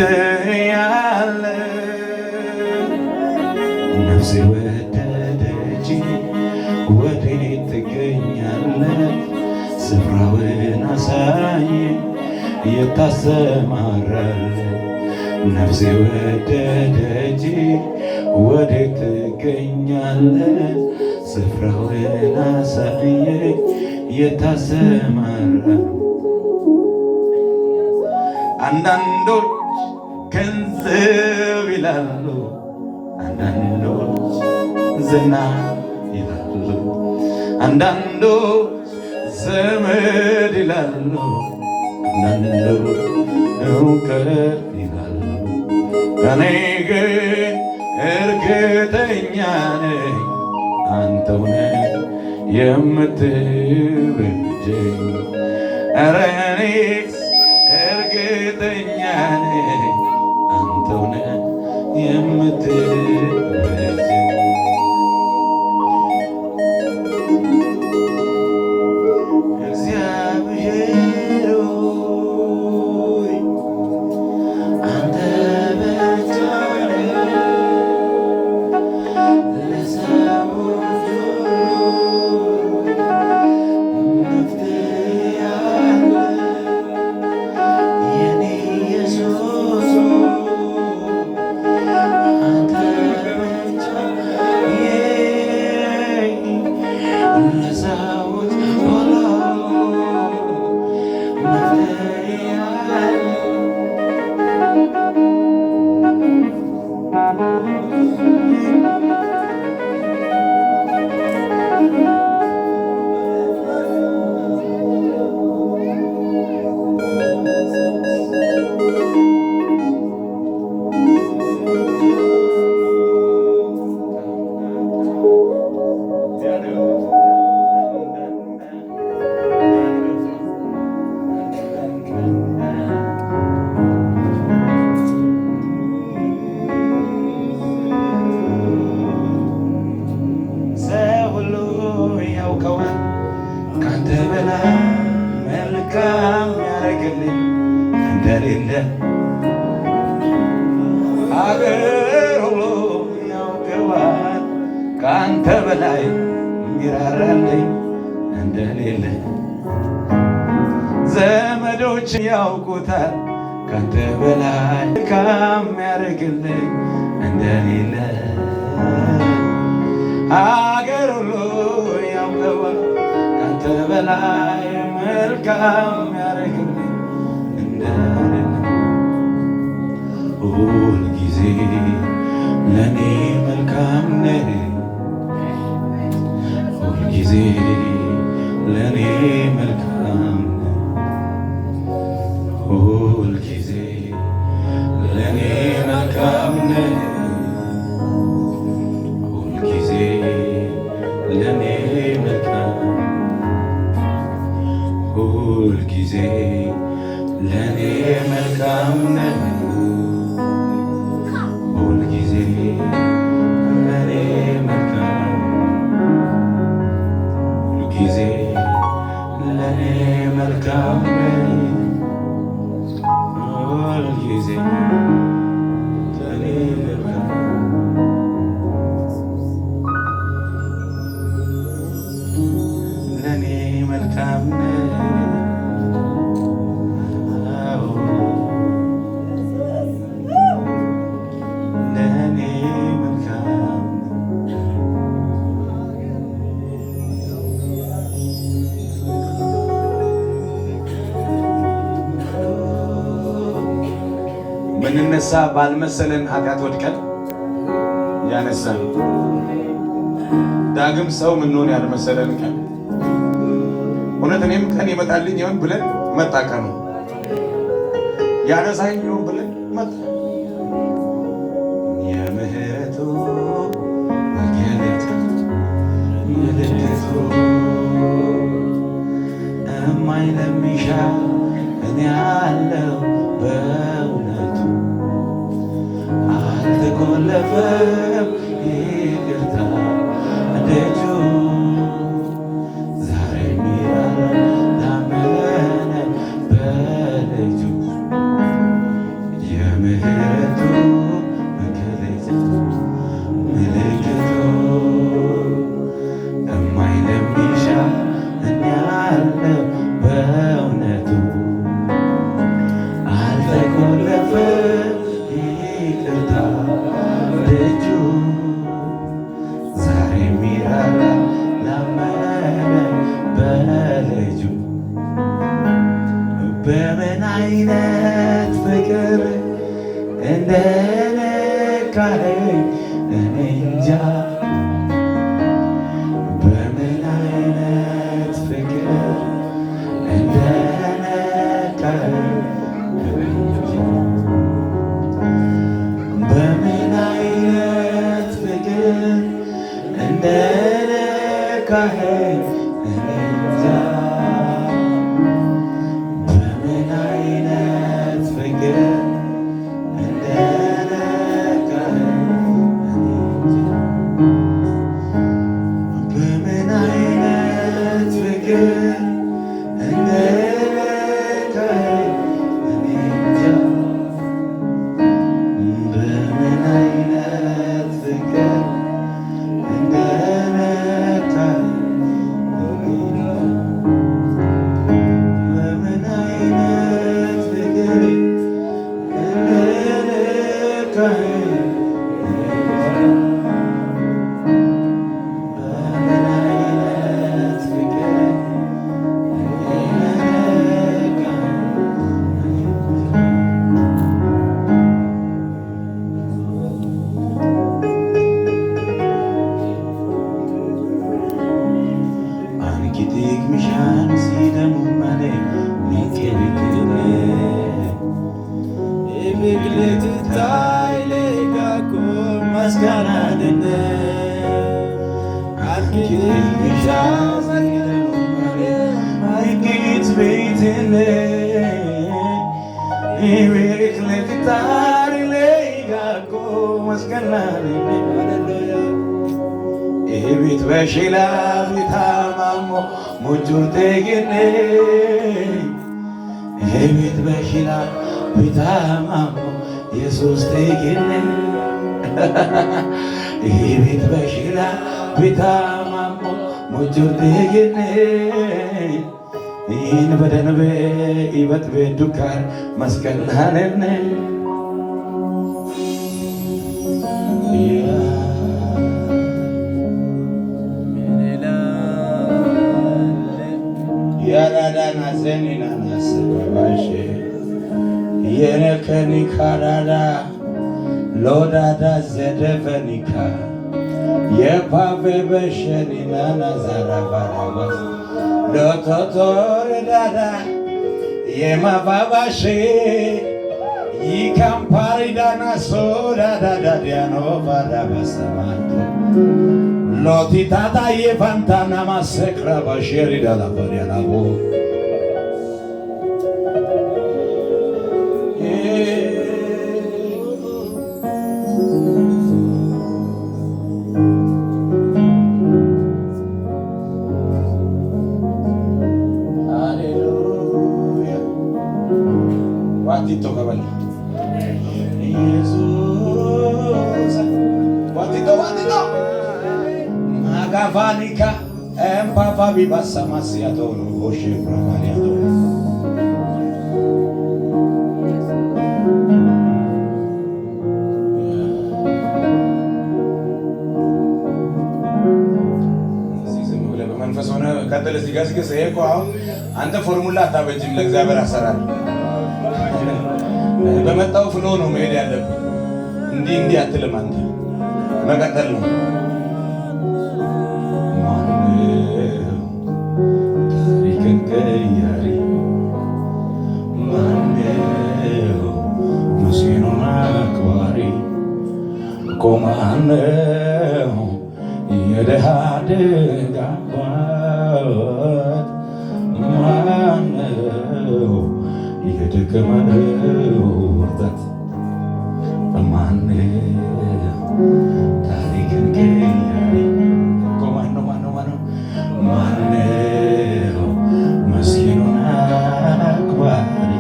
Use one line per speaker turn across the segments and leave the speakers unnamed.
ያለ ነፍሴ ወደደች ወዴት ትገኛለህ? ስፍራውን አሳየኝ የት ታሰማራለህ? ነፍሴ ወደደች ወዴት ትገኛለህ? ስፍራውን አሳየኝ የት ታሰማራለህ? አንዳንዶች ገንዘብ ይላሉ፣ አንዳንዶች ዝና ይላሉ፣ አንዳንዶች ዘመድ ይላሉ፣ አንዳንዶች እውቀት ይላሉ። እኔ ግን እርግጠኛ ነኝ አንተው ነህ የምትበጀኝ። ኧረ እኔስ እርግጠኛ ነኝ አንተው ነህ የምትበጀኝ። እግዚአብሔር ሆይ አንተ ብቻ ነህ ለሰዎች ሁሉ መፍትሄ ያለ የኔ ኢየሱስ አንተ ብቻ ለሰዎች ሁሉ መፍትሄ ያለ። ሰው ሁሉ ያውቀዋል ካንተ በላይ መልካም ያደረገልኝ እንደሌለ። አገር ሁሉ ያውቀዋል ካንተ በላይ ሚራራልኝ እንደሌለ። ዘመዶች ያውቁታል ካንተ በላይ መልካም ያደረገልኝ እንደሌለ። አገር ሁሉ ያውቀዋል ካንተ በላይ መልካም ያደረግልኝ እንደሌለ። ሁል ጊዜ ለእኔ መልካም ነህ፣ ሁል ጊዜ ለእኔ መልካም ነህ፣ ሁል ጊዜ ለእኔ መልካም ነህ፣ ሁል ጊዜ ለእኔ መልካም፣ ሁል ጊዜ ለእኔ መልካም ነህ፣ ሁል ጊዜ ለእኔ መልካም፣ ሁል ጊዜ ለእኔ መልካም ነህ፣ ሁል ጊዜ ለእኔ መልካም፣ ለእኔ መልካም ነህ። አዎ ለእኔ መልካም ነህ። ምንነሳ ባልመሰለን ኃጢአት ወድቀን ያነሳን፣ ዳግም ሰው ምንሆን ያልመሰለን ቀን፣ እውነት እኔም ቀን ይመጣልኝ ይሆን ብለን መጣ ቀኑ። ያነሳኝ ይሆን ብለን መጣ። የምህረቱ መገለጫ ምልክቱ እማኝ ለሚሻ እኔ አለው በእውነቱ አልተቆለፈም ይቅርታ ደጁ። ዛሬም ይራራል ላመነ በልጁ። የምህረቱ መገለጫ ምልክቱ እማይ ለሚሻ እኔ አለው በእውነቱ አልተቆለፈም ይቅርታ ደጁ ዛሬ ሚራራ ላመነ በልጁ። በምን አይነት ፍቅር እንደነካኸኝ እኔ እንጃ፣ በምን አይነት ፍቅር እንደነካኸኝ እኔ እንጃ፣ በምን አይነት ፍቅር እንደነካኸኝ እኔ እንጃ፣ በምን አይነት ፍቅር እንደነካኸኝ እኔ እንጃ፣ በምን አይነት ፍቅር እንደነካኸኝ እኔ እንጃ፣ በምን አይነት ፍቅር እንደነካኸኝ እኔ እንጃ፣ በምን አይነት ፍቅር እንደነካኸኝ እኔ እንጃ፣ በምን አይነት ፍቅር እንደነካኸኝ እኔ እንጃ። Ankitik mishan sidamu mane mikirikire
መስጋናንነ
Ankitik mishan sidamu mane mikit bitine Ibirikletitari leigako maskananine. Ebit beshila bitamamo mujurtegene Ebit beshila bitamamo ኢየሱስ tegene Ebit beshila bitamamo mujurtegene In በደንቤ ይበት ቤዱካር መስቀልናነነ ያራዳና ዘኒናናስባባሽ የነከኒካራዳ ሎዳዳ ዘደፈኒካ የፓቬበሸኒናና ዘራባራባስ ሎቶቶርዳዳ የማባባሽ ይካምፓሪዳና ሶዳዳዳዲያኖ ባዳበሰማንቶ ሎቲታታ የፋንታና ማሰክራ ባሸሪዳላባዲያናቦ። ሃሌሉያ ዋቲቶ ከበል ኢየሱስ ዋቲቶ ዋቲቶ ማጋፋኒካ ኤምፓፋ ቢባሳማሲያቶኑ ሆሼ ብራማሊያቶ። እዚህ ዝም ብለህ በመንፈስ ሆነ ቀጥል። እስኪ ገስግስ። ይሄ እኮ አሁን አንተ ፎርሙላ አታበጅም ለእግዚአብሔር አሰራር። በመጣው flow ነው መሄድ ያለብህ። እንዲህ እንዲህ አትልም አንተ፣ መቀጠል ነው። ማነው ታሪክን ቀያሪ? ማነው ምስኪኑን አክባሪ? እኮ ማነው የድሃ ደግ አባት? ማነው የደከመው ብርታት? ማነው ታሪክን ቀያሪ? እኮ ማነው ማነው ማነው ማነው ምስኪኑን አክባሪ?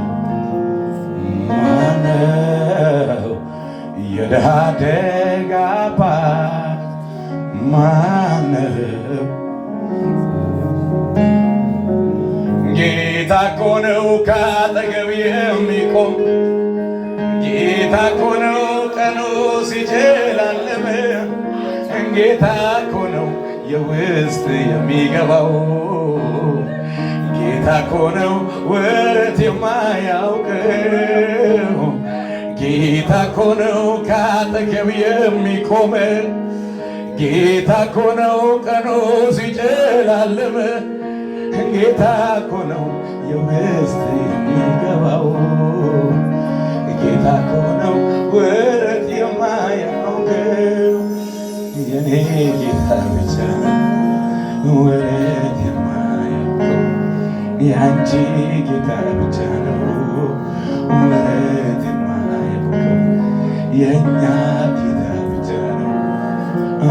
ማነው የድሃ አደግ አባት ማነው? ጌታ እኮ ነው ካጠገብ የሚቆም፣ ጌታ እኮ ነው ቀኑ ሲጨልም፣ ጌታ እኮ ነው የውስጥ የሚገባው፣ ጌታ እኮ ነው ወረት የማያውቀው፣ ጌታ እኮ ነው ካጠገብ የሚቆም፣ ጌታ እኮ ነው ቀኑ ሲጨልም፣ ጌታ እኮ ነው የውስጥ የሚገባው፣ ጌታ እኮ ነው ወረት የማያውቀው። የኔ ጌታ ብቻ ነው ወረት የማያውቀው፣ የአንቺ ጌታ ብቻ ነው ወረት የማያውቀው፣ የእኛ ጌታ ብቻ ነው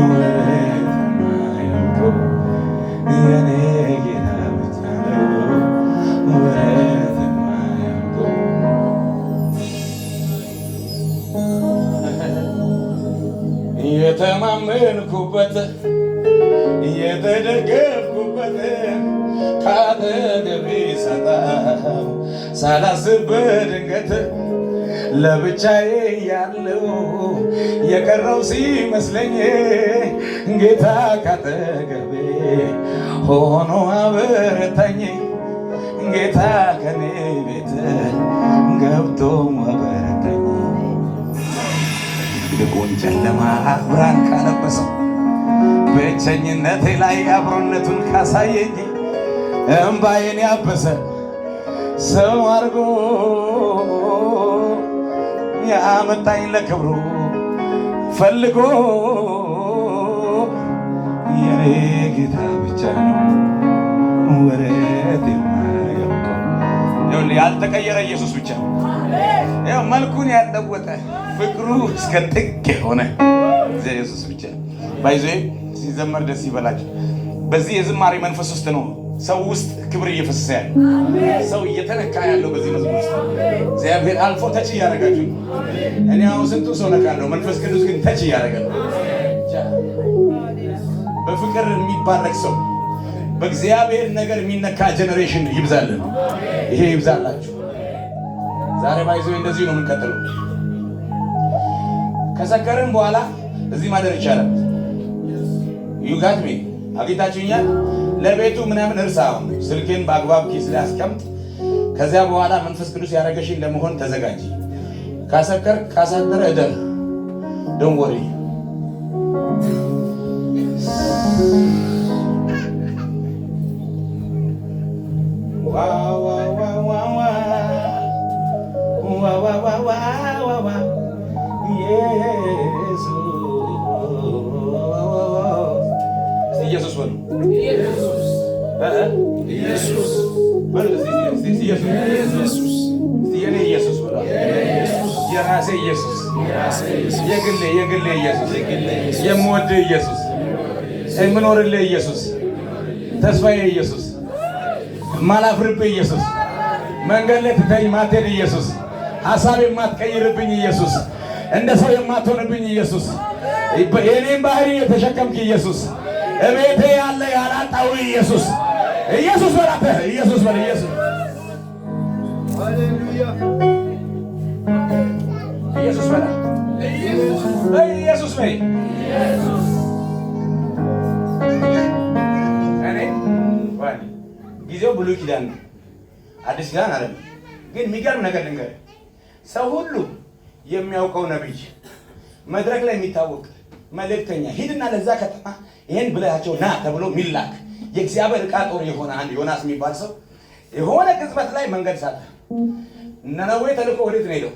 ወረት የማያውቀው፣ የኔ ጌታ ብቻ ነው ወረት የማያውቀው። የተማመንኩበት የተደገፍኩበት ካጠገቤ ሳጣው ሳላስብ በድንገት፣ ለብቻዬ ያለው የቀረው ሲመስለኝ፣ ጌታ ካጠገቤ ሆኖ አበረታኝ። ጌታ ከኔ ቤት ገብቶ አበረታኝ። ድቅድቁን ጨለማ ብርሃን ካለበሰው፣ ብቸኝነቴ ላይ አብሮነቱን ካሳየኝ፣ እምባዬን ያበሰ ሰው አድርጎ ያመጣኝ ለክብሩ ፈልጎ፣ የኔ ጌታ ብቻ ነው ወረት የማያውቀው። ይኸውልህ፣ ያልተቀየረ ኢየሱስ ብቻ፣ ያው መልኩን ያልለወጠ፣ ፍቅሩ እስከ ጥግ የሆነ ኢየሱስ ብቻ። By the way፣ ሲዘመር ደስ ይበላችሁ። በዚህ የዝማሬ መንፈስ ውስጥ ነው ሰው ውስጥ ክብር እየፈሰሰ ያለው፣ ሰው እየተነካ ያለው በዚህ መዝሙር ውስጥ። እግዚአብሔር አልፎ touch እያደረጋችሁ ነው። እኔ አሁን ስንቱ ሰው ነካለሁ፣ መንፈስ ቅዱስ ግን touch እያደረገ ነው። በፍቅር የሚባረክ ሰው፣ በእግዚአብሔር ነገር የሚነካ generation ይብዛልን። ይሄ ይብዛላችሁ። ዛሬ by the way እንደዚሁ ነው የምንቀጥለው። ከሰከርን በኋላ እዚህ ማደር ይቻላል። You got me? አግኝታችሁኛል። ለቤቱ ምናምን እርሳ። አሁን ስልኬን በአግባብ ኪስ ላይ አስቀምጥ። ከዚያ በኋላ መንፈስ ቅዱስ ያደረገሽን ለመሆን ተዘጋጂ። ካሰከር ካሳደረ እደር። Don't worry። ዋ ዋ ዋ ዋ ዋ ዋ ዋ ዋ ዋ ዋ ዋ ኢየሱስ። እስቲ ኢየሱስ በሉ። እ
ኢየሱስ።
በሉ እስቲ፣ እስቲ፣ እስቲ ኢየሱስ።
ኢየሱስ።
እስቲ የኔ ኢየሱስ በሉ። የራሴ ኢየሱስ፣ የግሌ የግሌ ኢየሱስ፣ የምወድህ ኢየሱስ፣ የምኖርልህ ኢየሱስ፣ ተስፋዬ ኢየሱስ፣ ማላፍርብህ ኢየሱስ፣ መንገድ ላይ ትተኝ ማትሄድ ኢየሱስ፣ ሀሳብ የማትቀይርብኝ ኢየሱስ፣ እንደ ሰው የማትሆንብኝ ኢየሱስ፣ የኔን ባህሪ የተሸከምክ ኢየሱስ፣ እቤቴ ያለ ያላጣው ኢየሱስ፣ ኢየሱስ በላተ፣ ኢየሱስ በል፣ ኢየሱስ።
ሃሌሉያ።
ኢየሱስ በላ፣ ኢየሱስ በይ። እኔ ጊዜው ብሉይ ኪዳን ነው፣ አዲስ ኪዳን አይደለም። ግን የሚገርም ነገር ልንገርህ፣ ሰው ሁሉ የሚያውቀው ነቢይ፣ መድረክ ላይ የሚታወቅ መልእክተኛ፣ ሂድና ለዛ ከተማ ይሄን ብለሃቸው ና ተብሎ የሚላክ የእግዚአብሔር ዕቃ ጦር የሆነ አንድ ዮናስ የሚባል ሰው የሆነ ቅጽበት ላይ መንገድ ሳተ። ነነዌ ተልኮ ወዴት ነው ሄደው?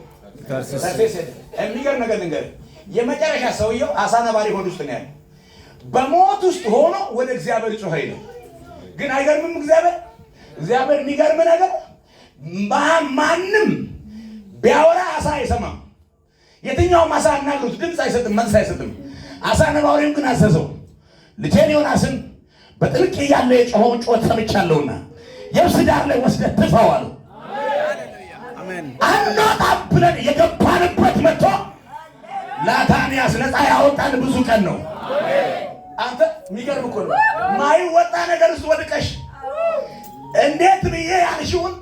ተርሴስ ሄደ። የሚገርም ነገር ልንገርህ፣ የመጨረሻ ሰውየው አሳ ነባሪ ሆድ ውስጥ ነው ያለው። በሞት ውስጥ ሆኖ ወደ እግዚአብሔር ጮኸ ይላል። ግን አይገርምም? እግዚአብሔር የሚገርም ነገር ማንም ቢያወራ አሳ አይሰማም። የትኛውም አሳ አናግሩት ድምፅ አይሰጥም፣ መልስ አይሰጥም። አሳ ነባሪው ግን አዘዘው። ልጄን ዮናስን በጥልቅ እያለ የጮኸውን ጩኸት ሰምቻለሁና የብስ ዳር ላይ ወስደህ ትፋው አለው። አንወጣም ብለን የገባንበት መጥቶ ላታንያስ ነፃ ያወጣን ብዙ ቀን ነው። አንተ የሚገርም እኮ ነው። ማይወጣ ነገር ውስጥ ወድቀሽ እንዴት ብዬ ያልሽውን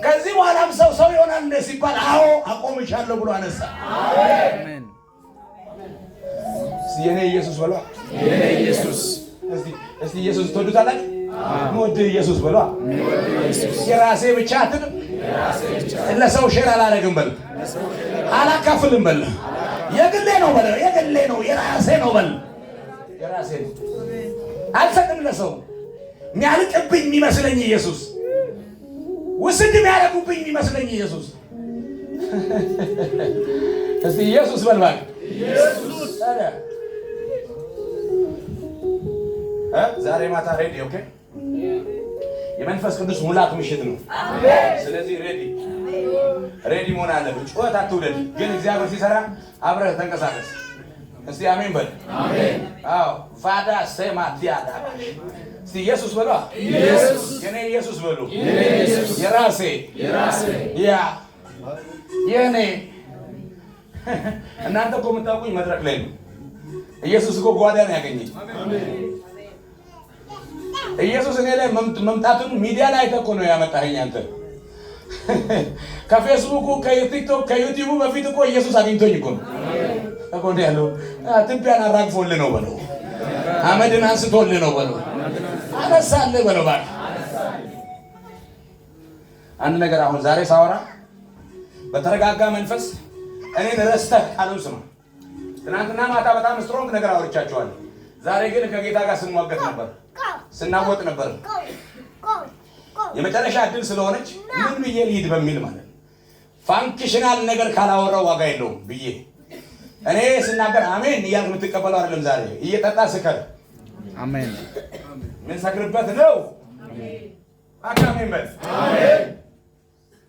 ከዚህ በኋላም ሰው ሰው ይሆናል እንደ ሲባል አዎ አቆምሻለሁ ብሎ አነሳ።
አሜን።
እስቲ የኔ ኢየሱስ በሏ።
የኔ ኢየሱስ።
እስቲ እስቲ ኢየሱስ ትወዱታላችሁ? ምወድ ኢየሱስ በሏ።
ኢየሱስ።
የራሴ ብቻ አትልም። ለሰው share አላደርግም በል፣ አላካፍልም በል፣ የግሌ ነው በል፣ የግሌ ነው፣ የራሴ ነው በል፣ የራሴ ነው፣ አልሰጥም ለሰው። የሚያልቅብኝ የሚመስለኝ ኢየሱስ፣ ውስድ የሚያደርጉብኝ የሚመስለኝ ኢየሱስ። እስቲ ኢየሱስ በል እባክህ። ታዲያ ዛሬ ማታ ready, okay? የመንፈስ ቅዱስ ሙላት ምሽት ነው። ስለዚህ ready ready መሆን አለብን። ጩኸት አትውደድ፣ ግን እግዚአብሔር ሲሰራ አብረህ ተንቀሳቀስ። እስቲ አሜን በል። አዎ፣ ቫዳ ሰማቲያ። እስቲ ኢየሱስ በሏ።
ኢየሱስ።
የኔ ኢየሱስ በሉ።
የኔ ኢየሱስ።
የራሴ።
የራሴ።
Yeah፣ የኔ። እናንተ እኮ የምታውቁኝ መድረክ ላይ ነው። ኢየሱስ እኮ ጓዳ ነው ያገኘኝ። ኢየሱስ እኔ ላይ መምጣቱን ሚዲያ ላይ አይተህ እኮ ነው ያመጣኸኝ አንተ። ከፌስቡኩ፣ ከቲክቶክ፣ ከዩቲዩቡ በፊት እኮ ኢየሱስ አግኝቶኝ እኮ ነው እኮ እንዲህ ያለው። ትቢያን አራግፎልህ ነው በለው፣ አመድን አንስቶልህ ነው በለው፣ አነሳልህ በለው እባክህ። አንድ ነገር አሁን ዛሬ ሳወራ በተረጋጋ መንፈስ እኔን ረስተህ ቃሉን ስማ። ትናንትና ማታ በጣም strong ነገር አውርቻችኋለሁ። ዛሬ ግን ከጌታ ጋር ስንሟገት ነበር፣ ስናወጥ ነበር። የመጨረሻ እድል ስለሆነች ምን ብዬ ልሂድ በሚል ማለት ነው። Functional ነገር ካላወራው ዋጋ የለውም ብዬ እኔ ስናገር አሜን እያልክ የምትቀበለው አይደለም። ዛሬ እየጠጣ ስከር።
አሜን።
ምንሰክርበት ነው። እባክህ አሜን በል።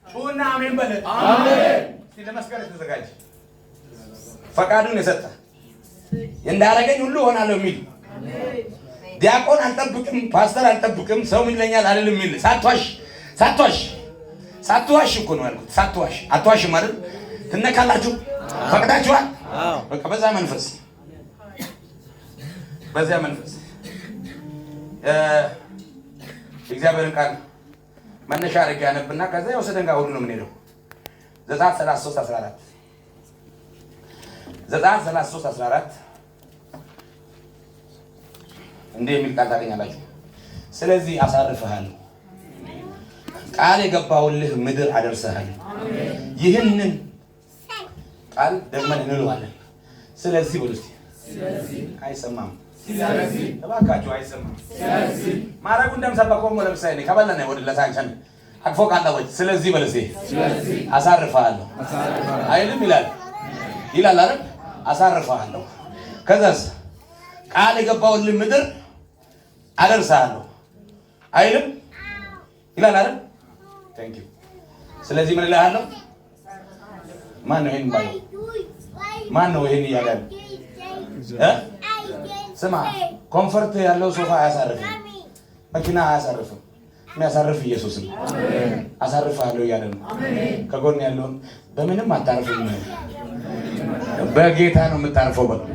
ጩና አሜን በል። እስቲ ለመስከር የተዘጋጀ፣ ፈቃዱን የሰጠ፣ እንዳረገኝ ሁሉ እሆናለሁ የሚል፣ ዲያቆን አልጠብቅም፣ ፓስተር አልጠብቅም፣ ሰው ምን ይለኛል አልልም የሚል፣ ሳትዋሽ፣ ሳትዋሽ፣ ሳትዋሽ እኮ ነው ያልኩት። ሳትዋሽ፣ አትዋሽም አይደል? ትነካላችሁ፣ ፈቅዳችኋል።
አዎ።
በቃ በዛ መንፈስ፣ በዚያ መንፈስ የእግዚአብሔርን ቃል መነሻ አድርጌ ያነብና ከዛ የወሰደን ጋር ሁሉ ነው የምንሄደው። ዘጸአት 33 14፣ ዘጸአት 33 14 እንዲህ የሚል ቃል ታገኛላችሁ። ስለዚህ አሳርፍሃለሁ፣ ቃል የገባሁልህ ምድር አደርስሃለሁ። ይህንን ቃል ደግመን እንለዋለን። ስለዚህ በሉ እስቲ። አይሰማም፣ እባካችሁ አይሰማም። ማረጉ እንደምሰበከው ለምሳሌ ከበለነ ወደ ለሳንቸን አቅፎ ቃላዎች ስለዚህ በል እስቲ። አሳርፍሃለሁ አይልም? ይላል፣ ይላል አይደል? አሳርፍሃለሁ። ከዛስ ቃል የገባሁልህ ምድር አደርሳለሁ አይልም? ይላል አይደል? Thank you። ስለዚህ ምን እልሃለሁ? ማን ነው ይሄን ባለው? ማን ነው ይሄን እያለ ያለው እ? ስማ፣ comfort ያለው ሶፋ አያሳርፍም፣ መኪና አያሳርፍም። የሚያሳርፍ ኢየሱስ ነው። አሳርፍሃለሁ እያለ ነው። ከጎን ያለውን በምንም አታርፍም፣ በጌታ ነው የምታርፈው በለው።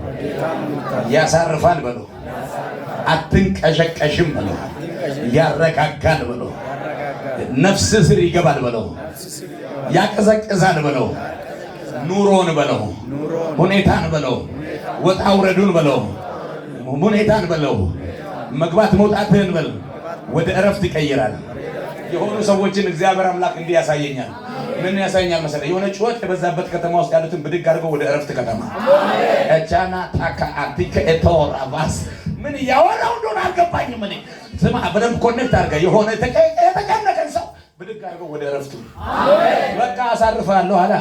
ያሳርፋል በለው። አትንቀሸቀሽም በለው። ያረጋጋል በለው። ነፍስ ስር ይገባል በለው። ያቀዘቅዛል በለው። ኑሮን በለው። ሁኔታን በለው። ወጣ ውረዱን በለው። ሁኔታን በለው። መግባት መውጣትህን በል። ወደ እረፍት ይቀይራል። የሆኑ ሰዎችን እግዚአብሔር አምላክ እንዲህ ያሳየኛል። ምን ያሳየኛል መሰለህ? የሆነ ጩኸት የበዛበት ከተማ ውስጥ ያሉትን ብድግ አድርገው ወደ እረፍት ከተማ ቻና ታካ አቲከ ኤቶራ ባስ። ምን እያወራው እንደሆነ አልገባኝም። እኔ ስማ፣ በደንብ connect አድርገህ የሆነ የተጨነቀን ሰው ብድግ አድርገው ወደ እረፍቱ በቃ አሳርፋለሁ አለ።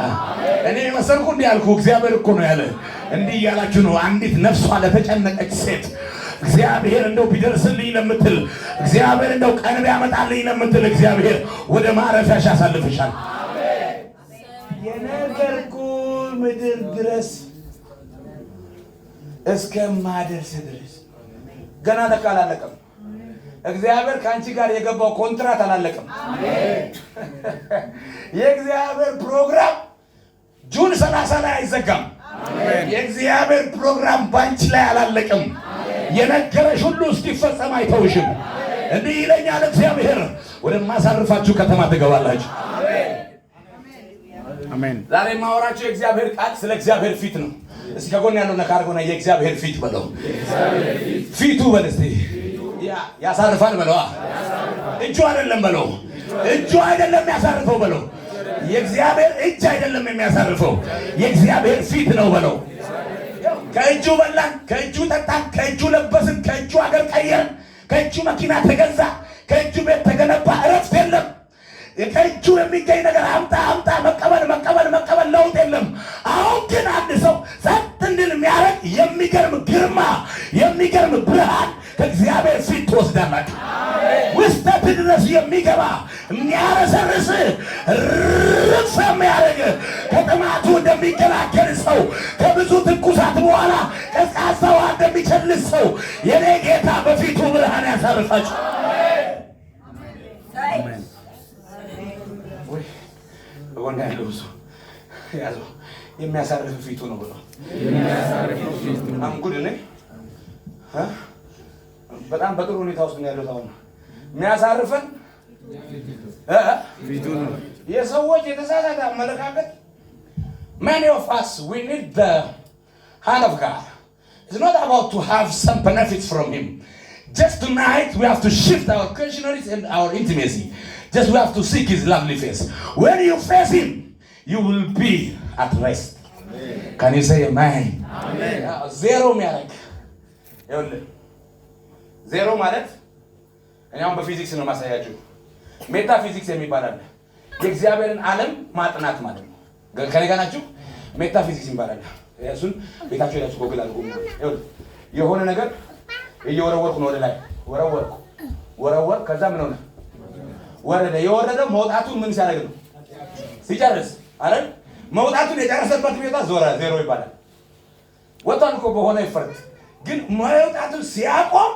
እኔ መሰልኩ እንዲህ ያልኩ? እግዚአብሔር እኮ ነው ያለ። እንዲህ እያላችሁ ነው። አንዲት ነፍሷ ለተጨነቀች ሴት፣ እግዚአብሔር እንደው ቢደርስልኝ ለምትል፣ እግዚአብሔር እንደው ቀን ቢያመጣልኝ ለምትል እግዚአብሔር ወደ ማረፊያሽ ያሳልፍሻል። የነገርኩህ ምድር ድረስ እስከማደርስ ድረስ ገና ለካ አላለቀም። እግዚአብሔር ከአንቺ ጋር የገባው ኮንትራት አላለቀም። የእግዚአብሔር ፕሮግራም ላይ አይዘጋም። የእግዚአብሔር ፕሮግራም ባንቺ ላይ አላለቅም። የነገረሽ ሁሉ እስኪፈጸም አይተውሽም። እንዲህ ይለኛል እግዚአብሔር፣ ወደማሳርፋችሁ ከተማ ትገባላችሁ።
አሜን።
ዛሬ የማወራቸው የእግዚአብሔር ቃል ስለ እግዚአብሔር ፊት ነው። እስኪ ከጎን ያለው ነካ አድርጎና የእግዚአብሔር ፊት በለው። ፊቱ በል እስቲ። ያሳርፋል በለዋ። እጁ አይደለም በለው። እጁ አይደለም የሚያሳርፈው በለው። የእግዚአብሔር እጅ አይደለም የሚያሳርፈው፣ የእግዚአብሔር ፊት ነው በለው። ከእጁ በላን፣ ከእጁ ጠጣን፣ ከእጁ ለበስን፣ ከእጁ አገር ቀየርን፣ ከእጁ መኪና ተገዛ፣ ከእጁ ቤት ተገነባ። እረፍት የለም። ከእጁ የሚገኝ ነገር አምጣ አምጣ፣ መቀበል መቀበል መቀበል፣ ለውጥ የለም። አሁን ግን አንድ ሰው ጸጥ እንድል የሚያደርግ የሚገርም ግርማ፣ የሚገርም ብርሃን ከእግዚአብሔር ፊት ትወስዳላችሁ። ውስጠት ድረስ የሚገባ፣ የሚያረሰርስ፣ ርፍ የሚያደርግ፣ ከጥማቱ እንደሚገላገል ሰው፣ ከብዙ ትኩሳት በኋላ ቀዝቃዛ ውሃ እንደሚቸልስ ሰው የኔ ጌታ በፊቱ ብርሃን ያሳርፋችሁ።
አሜን።
ወይ በጎን ያለው ሰው ያዘው፣ የሚያሳርፍ ፊቱ ነው ብሎ። I'm good። እኔ እ በጣም በጥሩ ሁኔታ ውስጥ ነው ያለሁት። አሁን የሚያሳርፈን እ
ፊቱ ነው።
የሰዎች የተሳሳተ አመለካከት። Many of us, we need the hand of God. It's not about to have some benefits from him. Just tonight we have to shift our questionnaires and our intimacy. Just we have to seek his lovely face. When you face him, you will be at rest. Can you say amen? ዜሮ የሚያደርግ፣ ይኸውልህ፣ ዜሮ ማለት እኔ አሁን በፊዚክስ ነው የማሳያችሁ። ሜታፊዚክስ የሚባል አለ። የእግዚአብሔርን ዓለም ማጥናት ማለት ነው። ከኔ ጋር ናችሁ? ሜታፊዚክስ የሚባል አለ። እሱን ቤታችሁ ሄዳችሁ ጎግል አድርጉ። ይኸውልህ፣ የሆነ ነገር እየወረወርኩ ነው ወደ ላይ፣ ወረወርኩ፣ ወረወር፣ ከዛ ምን ሆነ? ወረደ። የወረደው መውጣቱን ምን ሲያደርግ ነው? ሲጨርስ አይደል? መውጣቱን የጨረሰበት ቦታ ዞረ ዜሮ ይባላል። ወጥቷል እኮ በሆነ effort፣ ግን መውጣቱን ሲያቆም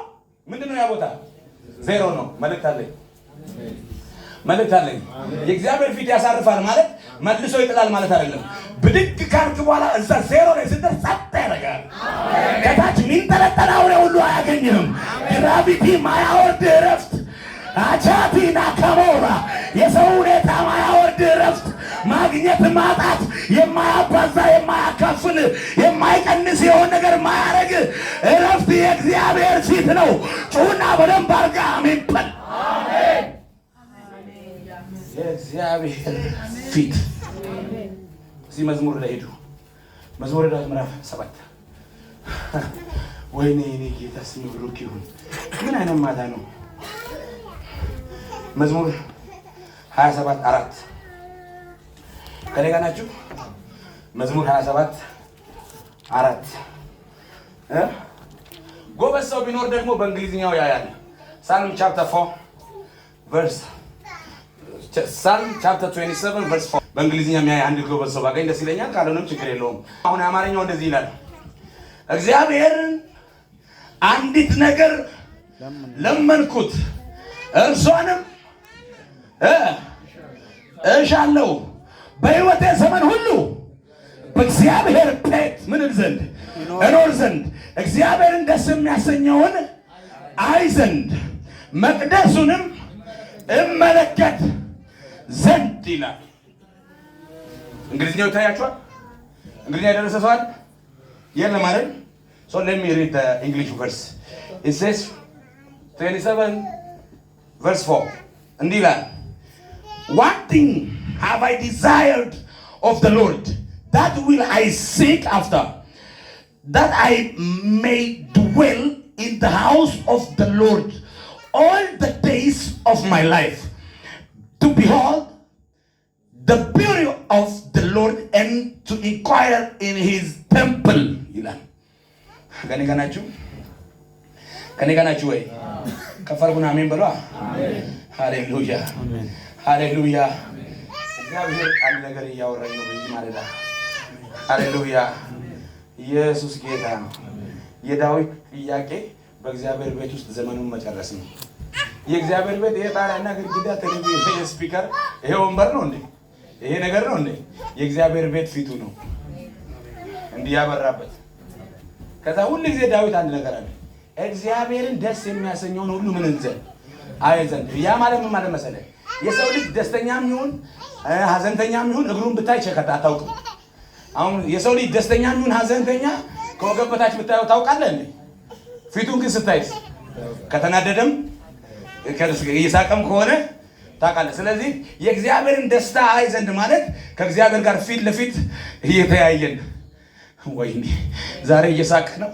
ምንድን ነው ያ ቦታ? ዜሮ ነው። መልእክት አለኝ፣ መልእክት አለኝ። የእግዚአብሔር ፊት ያሳርፋል ማለት መልሶ ይጥላል ማለት አይደለም። ብድግ ካልክ በኋላ እዛ ዜሮ ላይ ስትደርስ ጸጥ ያደርጋል። ከታች የሚንጠለጠል አውሬ ሁሉ አያገኝህም። Gravity ማያወርድ እረፍት፣ አቻቲና ከሞራ የሰው ሁኔታ ማያወርድ እረፍት፣ ማግኘት ማጣት የማያባዛ፣ የማያካፍል፣ የማይቀንስ፣ የሆነ ነገር ማያረግ እረፍት የእግዚአብሔር ፊት ነው። ጩና በደንብ አድርጋ አሜን በል። የእግዚአብሔር ፊት። እዚህ መዝሙር ላይ ሄዱ። መዝሙረ ዳዊት ምዕራፍ 7። ወይኔ የኔ ጌታ ስም ብሩክ ይሁን። ምን አይነት ማታ ነው? መዝሙር 27:4። ከኔ ጋር ናችሁ? መዝሙር 27:4። ጎበዝ ሰው ቢኖር ደግሞ በእንግሊዝኛው ያያል። Psalm chapter 4 verse Psalm chapter 27 verse 4 በእንግሊዝኛ የሚያይ አንድ ጎበዝ ሰው ባገኝ ደስ ይለኛል። ካልሆነም ችግር የለውም። አሁን የአማርኛው እንደዚህ ይላል። እግዚአብሔርን አንዲት ነገር ለመንኩት፣ እርሷንም እሻለሁ፣ በሕይወቴ ዘመን ሁሉ በእግዚአብሔር ቤት ምን እል ዘንድ? እኖር ዘንድ፣ እግዚአብሔርን ደስ የሚያሰኘውን አይ ዘንድ፣ መቅደሱንም እመለከት ዘንድ ይላል። እንግሊዝኛው ይታያችኋል? እንግሊዝኛ የደረሰ ሰው አለ? የለም አይደል? So let me read the English verse. It says 27 verse 4 እንዲህ ይላል፣ "One thing have I desired of the Lord, that will I seek after, that I may dwell in the house of the Lord all the days of my life, to behold the beauty of the Lord and to inquire in his temple" ይላል። ከኔ ጋር ናችሁ? ከኔ ጋር ናችሁ ወይ? ከፍ አድርጉና አሜን በሏ። ሃሌሉያ፣ ሃሌሉያ። እግዚአብሔር አንድ ነገር እያወራኝ ነው በዚህ ማለዳ። ሃሌሉያ። ኢየሱስ ጌታ ነው። የዳዊት ጥያቄ በእግዚአብሔር ቤት ውስጥ ዘመኑን መጨረስ ነው። የእግዚአብሔር ቤት ይሄ ጣሪያና ግድግዳ፣ ቴሌቪዥን፣ ይሄ speaker፣ ይሄ ወንበር ነው እንዴ? ይሄ ነገር ነው እንዴ? የእግዚአብሔር ቤት ፊቱ ነው። እንዲህ ያበራበት። ከዛ ሁል ጊዜ ዳዊት አንድ ነገር አለ፣ እግዚአብሔርን ደስ የሚያሰኘውን ሁሉ ምን እንዘን አይ ዘንድ። ያ ማለት ምን ማለት መሰለህ? የሰው ልጅ ደስተኛም ይሁን ሀዘንተኛም ይሁን እግሩን ብታይ ቸከታ አታውቅም። አሁን የሰው ልጅ ደስተኛም ይሁን ሀዘንተኛ ከወገብ በታች ብታየው ታውቃለህ እንዴ? ፊቱን ግን ስታይስ ከተናደደም እየሳቀም ከሆነ ታውቃለህ። ስለዚህ የእግዚአብሔርን ደስታ አይ ዘንድ ማለት ከእግዚአብሔር ጋር ፊት ለፊት እየተያየን፣ ወይኔ ዛሬ እየሳቀ ነው፣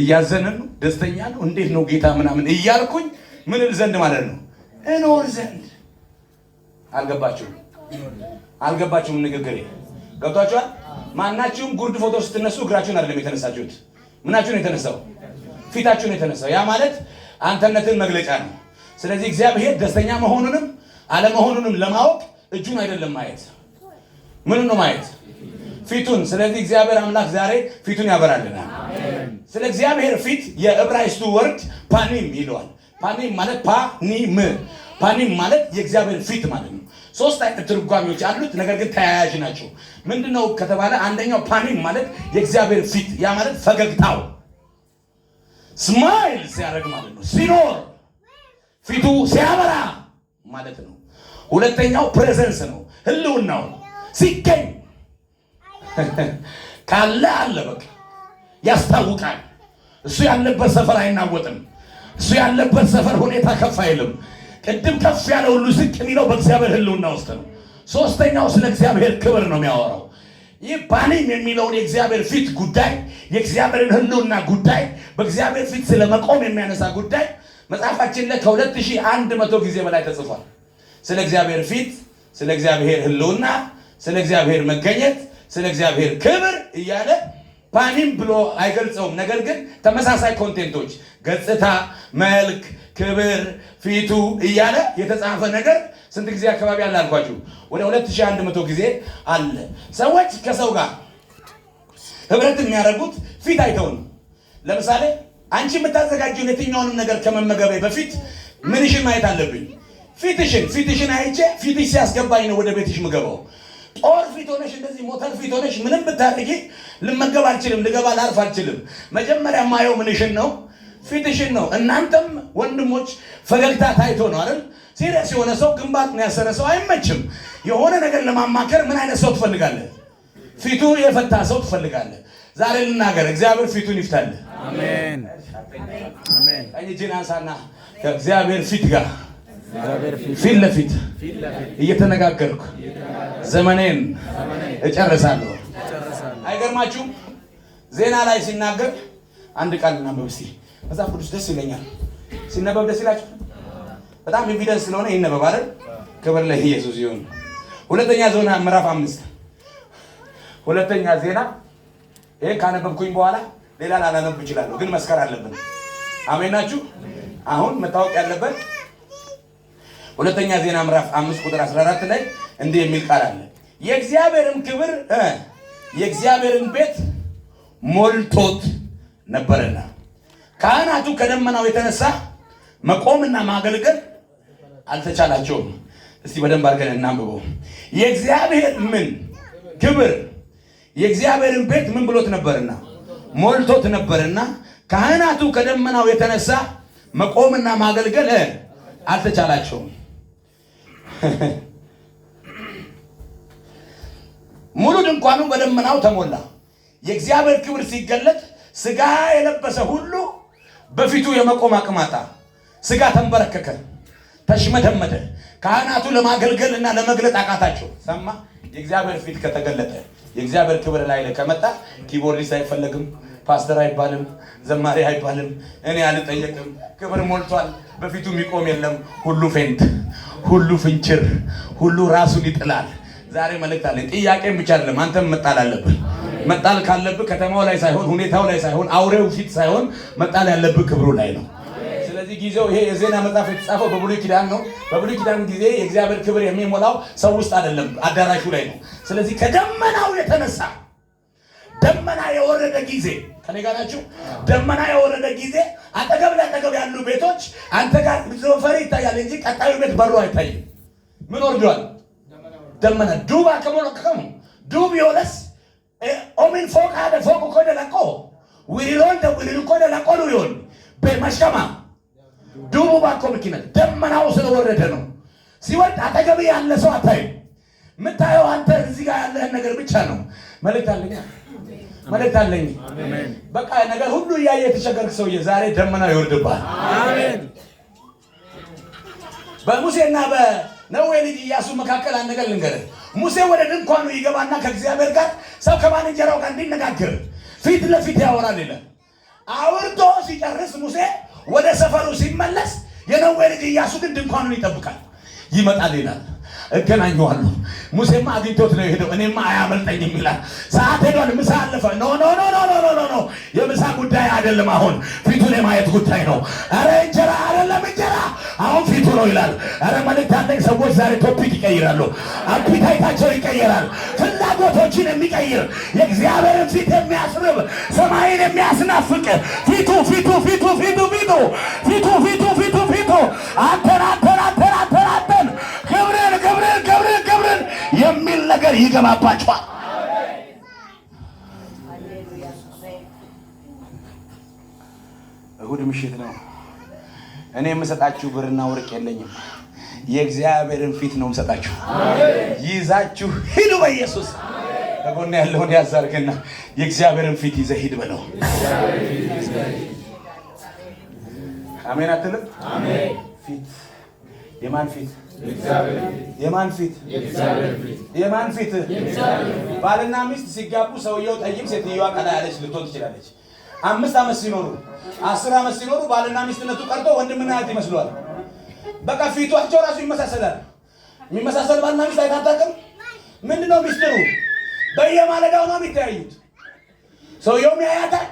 እያዘነ ነው፣ ደስተኛ ነው፣ እንዴት ነው ጌታ ምናምን እያልኩኝ ምን እል ዘንድ ማለት ነው፣ እኖር ዘንድ። አልገባችሁም? አልገባችሁም? ንግግሬ ገብቷችኋል? ማናችሁም ጉርድ ፎቶ ስትነሱ እግራችሁን አይደለም የተነሳችሁት። ምናችሁን የተነሳው? ፊታችሁን የተነሳው። ያ ማለት አንተነትን መግለጫ ነው። ስለዚህ እግዚአብሔር ደስተኛ መሆኑንም አለመሆኑንም ለማወቅ እጁን አይደለም ማየት፣ ምኑን ነው ማየት? ፊቱን። ስለዚህ እግዚአብሔር አምላክ ዛሬ ፊቱን ያበራልናል። ስለ እግዚአብሔር ፊት የዕብራይስጡ word ፓኒም ይለዋል። ፓኒም ማለት ፓኒም፣ ፓኒም ማለት የእግዚአብሔር ፊት ማለት ነው። ሶስት አይነት ትርጓሜዎች አሉት፣ ነገር ግን ተያያዥ ናቸው። ምንድነው ከተባለ አንደኛው ፓኒም ማለት የእግዚአብሔር ፊት፣ ያ ማለት ፈገግታው smile ሲያደርግ ማለት ነው፣ ሲኖር ፊቱ ሲያበራ ማለት ነው። ሁለተኛው presence ነው፣ ህልውናው ሲገኝ ካለ አለ፣ በቃ ያስታውቃል። እሱ ያለበት ሰፈር አይናወጥም። እሱ ያለበት ሰፈር ሁኔታ ከፍ አይልም። ቅድም ከፍ ያለ ሁሉ ዝቅ የሚለው በእግዚአብሔር ህልውና ውስጥ ነው። ሶስተኛው ስለ እግዚአብሔር ክብር ነው የሚያወራው። ይህ ፓኒም የሚለውን የእግዚአብሔር ፊት ጉዳይ፣ የእግዚአብሔርን ህልውና ጉዳይ፣ በእግዚአብሔር ፊት ስለመቆም የሚያነሳ ጉዳይ መጽሐፋችን ላይ ከ2100 ጊዜ በላይ ተጽፏል። ስለ እግዚአብሔር ፊት፣ ስለ እግዚአብሔር ህልውና፣ ስለ እግዚአብሔር መገኘት፣ ስለ እግዚአብሔር ክብር እያለ ፓኒም ብሎ አይገልጸውም። ነገር ግን ተመሳሳይ content ኦች ገጽታ፣ መልክ፣ ክብር፣ ፊቱ እያለ የተጻፈ ነገር ስንት ጊዜ አካባቢ አለ አልኳችሁ? ወደ 2100 ጊዜ አለ። ሰዎች ከሰው ጋር ህብረት የሚያደርጉት ፊት አይተው ነው። ለምሳሌ አንቺ የምታዘጋጂውን የትኛውንም ነገር ከመመገቤ በፊት ምንሽን ማየት አለብኝ? ፊትሽን። ፊትሽን አይቼ ፊትሽ ሲያስገባኝ ነው ወደ ቤትሽ ምገባው። ጦር ፊት ሆነሽ፣ እንደዚህ ሞተር ፊት ሆነሽ ምንም ብታደርጊ ልመገብ አልችልም፣ ልገባ ላርፍ አልችልም። መጀመሪያ ማየው ምንሽን ነው? ፊትሽን ነው። እናንተም ወንድሞች ፈገግታ ታይቶ ነው አይደል? Serious የሆነ ሰው፣ ግንባሩን ያሰረ ሰው አይመችም። የሆነ ነገር ለማማከር ምን አይነት ሰው ትፈልጋለህ? ፊቱ የፈታ ሰው ትፈልጋለህ። ዛሬ ልናገር፣ እግዚአብሔር ፊቱን ይፍታልህ።
አሜን አሜን።
ቀኝ እጅህን አንሳና ከእግዚአብሔር ፊት ጋር
እግዚአብሔር ፊት
ፊት ለፊት
ፊት ለፊት
እየተነጋገርኩ ዘመኔን እጨርሳለሁ።
እጨርሳለሁ።
አይገርማችሁም? ዜና ላይ ሲናገር አንድ ቃል እናንብብ እስቲ። መጽሐፍ ቅዱስ ደስ ይለኛል። ሲነበብ ደስ ይላችሁ? በጣም evidence ስለሆነ ይነበብ አይደል? ክብር ለኢየሱስ ይሁን። ሁለተኛ ዜና ምዕራፍ 5፣ ሁለተኛ ዜና። ይሄን ካነበብኩኝ በኋላ ሌላ ላላነብ እችላለሁ፣ ግን መስከር አለብን። አሜን ናችሁ? አሁን መታወቅ ያለበት ሁለተኛ ዜና ምዕራፍ 5 ቁጥር 14 ላይ እንዲህ የሚል ቃል አለ። የእግዚአብሔርም ክብር የእግዚአብሔርን ቤት ሞልቶት ነበርና ካህናቱ ከደመናው የተነሳ መቆምና ማገልገል አልተቻላቸውም። እስቲ በደንብ አድርገን እናንብበው። የእግዚአብሔር ምን ክብር የእግዚአብሔርን ቤት ምን ብሎት ነበርና? ሞልቶት ነበርና ካህናቱ ከደመናው የተነሳ መቆምና ማገልገል አልተቻላቸውም። ሙሉ ድንኳኑ በደመናው ተሞላ። የእግዚአብሔር ክብር ሲገለጥ ስጋ የለበሰ ሁሉ በፊቱ የመቆም አቅም አጣ። ስጋ ተንበረከከ፣ ተሽመደመደ። ካህናቱ ለማገልገል እና ለመግለጥ አቃታቸው። ሰማ። የእግዚአብሔር ፊት ከተገለጠ፣ የእግዚአብሔር ክብር ላይ ከመጣ keyboardist አይፈለግም፣ ፓስተር አይባልም፣ ዘማሪ አይባልም፣ እኔ አልጠየቅም። ክብር ሞልቷል። በፊቱ የሚቆም የለም። ሁሉ faint፣ ሁሉ ፍንችር፣ ሁሉ ራሱን ይጥላል። ዛሬ መልእክት አለኝ። ጥያቄም ብቻ አይደለም፣ አንተም መጣል አለብህ። መጣል ካለብህ ከተማው ላይ ሳይሆን፣ ሁኔታው ላይ ሳይሆን፣ አውሬው ፊት ሳይሆን መጣል ያለብህ ክብሩ ላይ ነው። ስለዚህ ጊዜው ይሄ የዜና መጽሐፍ የተጻፈው በብሉይ ኪዳን ነው። በብሉይ ኪዳን ጊዜ የእግዚአብሔር ክብር የሚሞላው ሰው ውስጥ አይደለም፣ አዳራሹ ላይ ነው። ስለዚህ ከደመናው የተነሳ፣ ደመና የወረደ ጊዜ፣ ከኔ ጋር ናችሁ? ደመና የወረደ ጊዜ አጠገብ ለአጠገብ ያሉ ቤቶች አንተ ጋር ፈሪ ይታያል እንጂ ቀጣዩ ቤት በሩ አይታይም። ምን ወርዷል? ደመና። ዱባ ከሞለከሙ ዱብ ዮለስ ኦሚ ፎሚን ፎቅ አደ ፎቅ ኮደ ለቆ ዊሪሮን ደ ኮደ ለቆ ሉዮን በመሽከማ ዱቡ ባኮ ምክንያት ደመናው ስለወረደ ነው። ሲወርድ አጠገብ ያለ ሰው አታይም። የምታየው አንተ እዚህ ጋር ያለህን ነገር ብቻ ነው። መልእክት አለኝ፣ መልእክት አለኝ። በቃ ነገር ሁሉ እያየ የተቸገርክ ሰውዬ ዛሬ ደመናው ይወርድብሃል።
አሜን።
በሙሴና በነዌ ልጅ ኢያሱ መካከል አንድ ነገር ልንገርህ። ሙሴ ወደ ድንኳኑ ይገባና ከእግዚአብሔር ጋር ሰው ከባልንጀራው ጋር እንዲነጋገር ፊት ለፊት ያወራል ይላል። አውርቶ ሲጨርስ ሙሴ ወደ ሰፈሩ ሲመለስ የነዌ ልጅ ኢያሱ ግን ድንኳኑን ይጠብቃል። ይመጣል ይላል። እገናኘዋለሁ። ሙሴማ አግኝቶት ነው የሄደው፣ እኔማ አያመልጠኝም ይላል። ሰዓት ሄዷል፣ ምሳ አለፈ። No, no, no, no, no, no, no፣ የምሳ ጉዳይ አይደለም። አሁን ፊቱን የማየት ጉዳይ ነው። ኧረ እንጀራ አይደለም እንጀራ፣ አሁን ፊቱ ነው ይላል። ኧረ መልእክት አለኝ። ሰዎች ዛሬ topic ይቀይራሉ። Appetite ኣቸው ይቀየራል። ፍላጎቶችን የሚቀይር፣ የእግዚአብሔርን ፊት የሚያስርብ፣ ሰማይን የሚያስናፍቅ ፊቱ ፊቱ ፊቱ ፊቱ ፊቱ ፊቱ ፊቱ ፊቱ ፊቱ አንተን አንተን አንተን አንተን አንተን ክብርን ክብርን ክብርን ክብርን የሚል ነገር ይገባባቸዋል። እሁድ ምሽት ነው። እኔ የምሰጣችሁ ብርና ወርቅ የለኝም። የእግዚአብሔርን ፊት ነው የምሰጣችሁ። ይዛችሁ ሂዱ በኢየሱስ። ከጎን ያለውን ያዛርግና የእግዚአብሔርን ፊት ይዘህ ሂድ በለው። አሜን አትልም? ፊት፣ የማን ፊት? የማን ፊት? የማን ፊት? ባልና ሚስት ሲጋቡ ሰውየው ጠይም፣ ሴትዮዋ ቀላ ያለች ልትሆን ትችላለች። 5 ዓመት ሲኖሩ፣ 10 ዓመት ሲኖሩ ባልና ሚስትነቱ ቀርቶ ወንድምና እህት ይመስለዋል። በቃ ፊቷቸው ራሱ ይመሳሰላል። የሚመሳሰል ባልና ሚስት አይተህ አታውቅም? ምንድነው ሚስጥሩ? በየማለዳው ነው የሚተያዩት። ሰውየውም ያያታል፣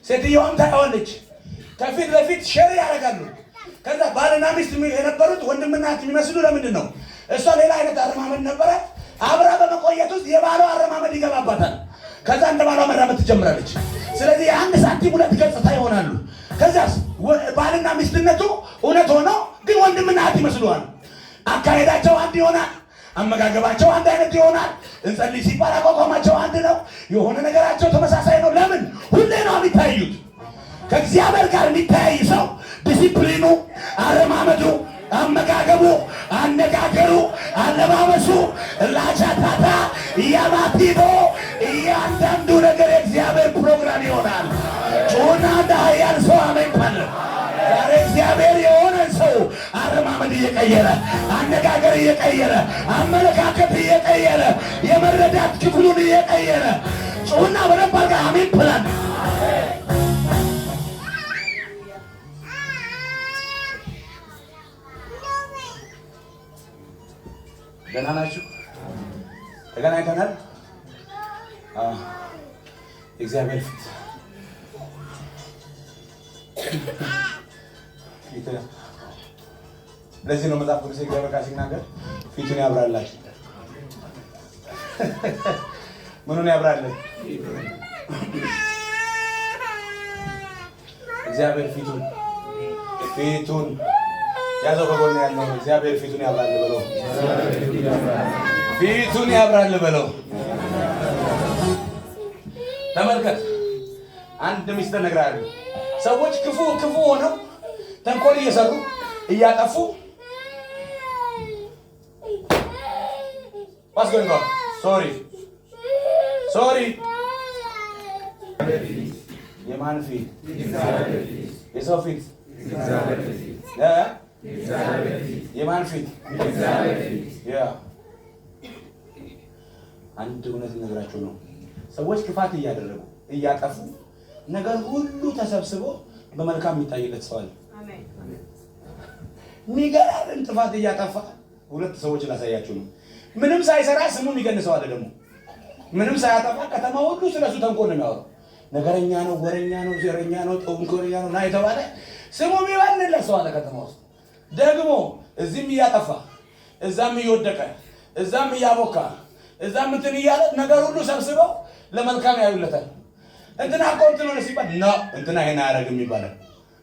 ሴትየዋም ታየዋለች። ከፊት ለፊት share ያደርጋሉ። ከዛ ባልና ሚስት የነበሩት ወንድምና እህት የሚመስሉ ለምንድን ነው? እሷ ሌላ አይነት አረማመድ ነበራት። አብራ በመቆየት ውስጥ የባሏ አረማመድ ይገባባታል። ከዛ እንደ ባሏ መራመድ ትጀምራለች። ስለዚህ የአንድ ሳንቲም ሁለት ገጽታ ይሆናሉ። ከዚያስ ባልና ሚስትነቱ እውነት ሆነው ግን ወንድምና እህት ይመስለዋል። አካሄዳቸው አንድ ይሆናል። አመጋገባቸው አንድ አይነት ይሆናል። እንጸልይ ሲባል አቋቋማቸው አንድ ነው። የሆነ ነገራቸው ተመሳሳይ ነው። ለምን? ሁሌ ነው የሚታዩት። ከእግዚአብሔር ጋር የሚተያይ ሰው ዲሲፕሊኑ፣ አረማመዱ፣ አመጋገቡ፣ አነጋገሩ፣ አለባበሱ፣ ላቻታታ ያማቲዶ እያንዳንዱ ነገር የእግዚአብሔር ፕሮግራም ይሆናል። ጩና እንደ ኃያል ሰው አሜን በል። ዛሬ እግዚአብሔር የሆነ ሰው አረማመድ እየቀየረ፣ አነጋገር እየቀየረ፣ አመለካከት እየቀየረ፣ የመረዳት ክፍሉን እየቀየረ ጩና በደንብ አድርገህ አሜን በል። ደህና ናችሁ? ተገናኝተናል። የእግዚአብሔር ፊት ፊት። ለዚህ ነው መጽሐፍ ቅዱስ የእግዚአብሔር ቃል ሲናገር ፊቱን ያብራላችሁ። ምኑን ያብራልን? እግዚአብሔር ፊቱን ፊቱን ያዘው። ከጎን ያለው እግዚአብሔር ፊቱን ያብራል በለው። ፊቱን ያብራል በለው። ተመልከት፣ አንድ ሚስጥር እነግርሃለሁ። ሰዎች ክፉ ክፉ ሆነው ተንኮል እየሰሩ እያጠፉ። What's going on? Sorry. Sorry. የማን ፊት? የሰው ፊት? እ? የማን ፊት? Yeah፣ አንድ እውነት ልነግራችሁ ነው። ሰዎች ክፋት እያደረጉ እያጠፉ ነገር ሁሉ ተሰብስቦ በመልካም የሚታይለት ሰው አለ። የሚገራርም ጥፋት እያጠፋ ሁለት ሰዎች ላሳያችሁ ነው። ምንም ሳይሰራ ስሙ የሚገንሰው አለ። ደግሞ ምንም ሳያጠፋ ከተማ ሁሉ ስለሱ ተንኮል ነው የሚያወራው። ነገረኛ ነው፣ ወረኛ ነው፣ ዘረኛ ነው፣ ተንኮለኛ ነው ና የተባለ ስሙ የሚበንለት ሰው አለ ከተማ ውስጥ። ደግሞ እዚህም እያጠፋ፣ እዛም እየወደቀ፣ እዛም እያቦካ፣ እዛም እንትን እያለ ነገር ሁሉ ሰብስበው ለመልካም ያዩለታል። እንትና እኮ እንትን ሆነ ሲባል ነው እንትና ይሄን አያደርግም ይባላል።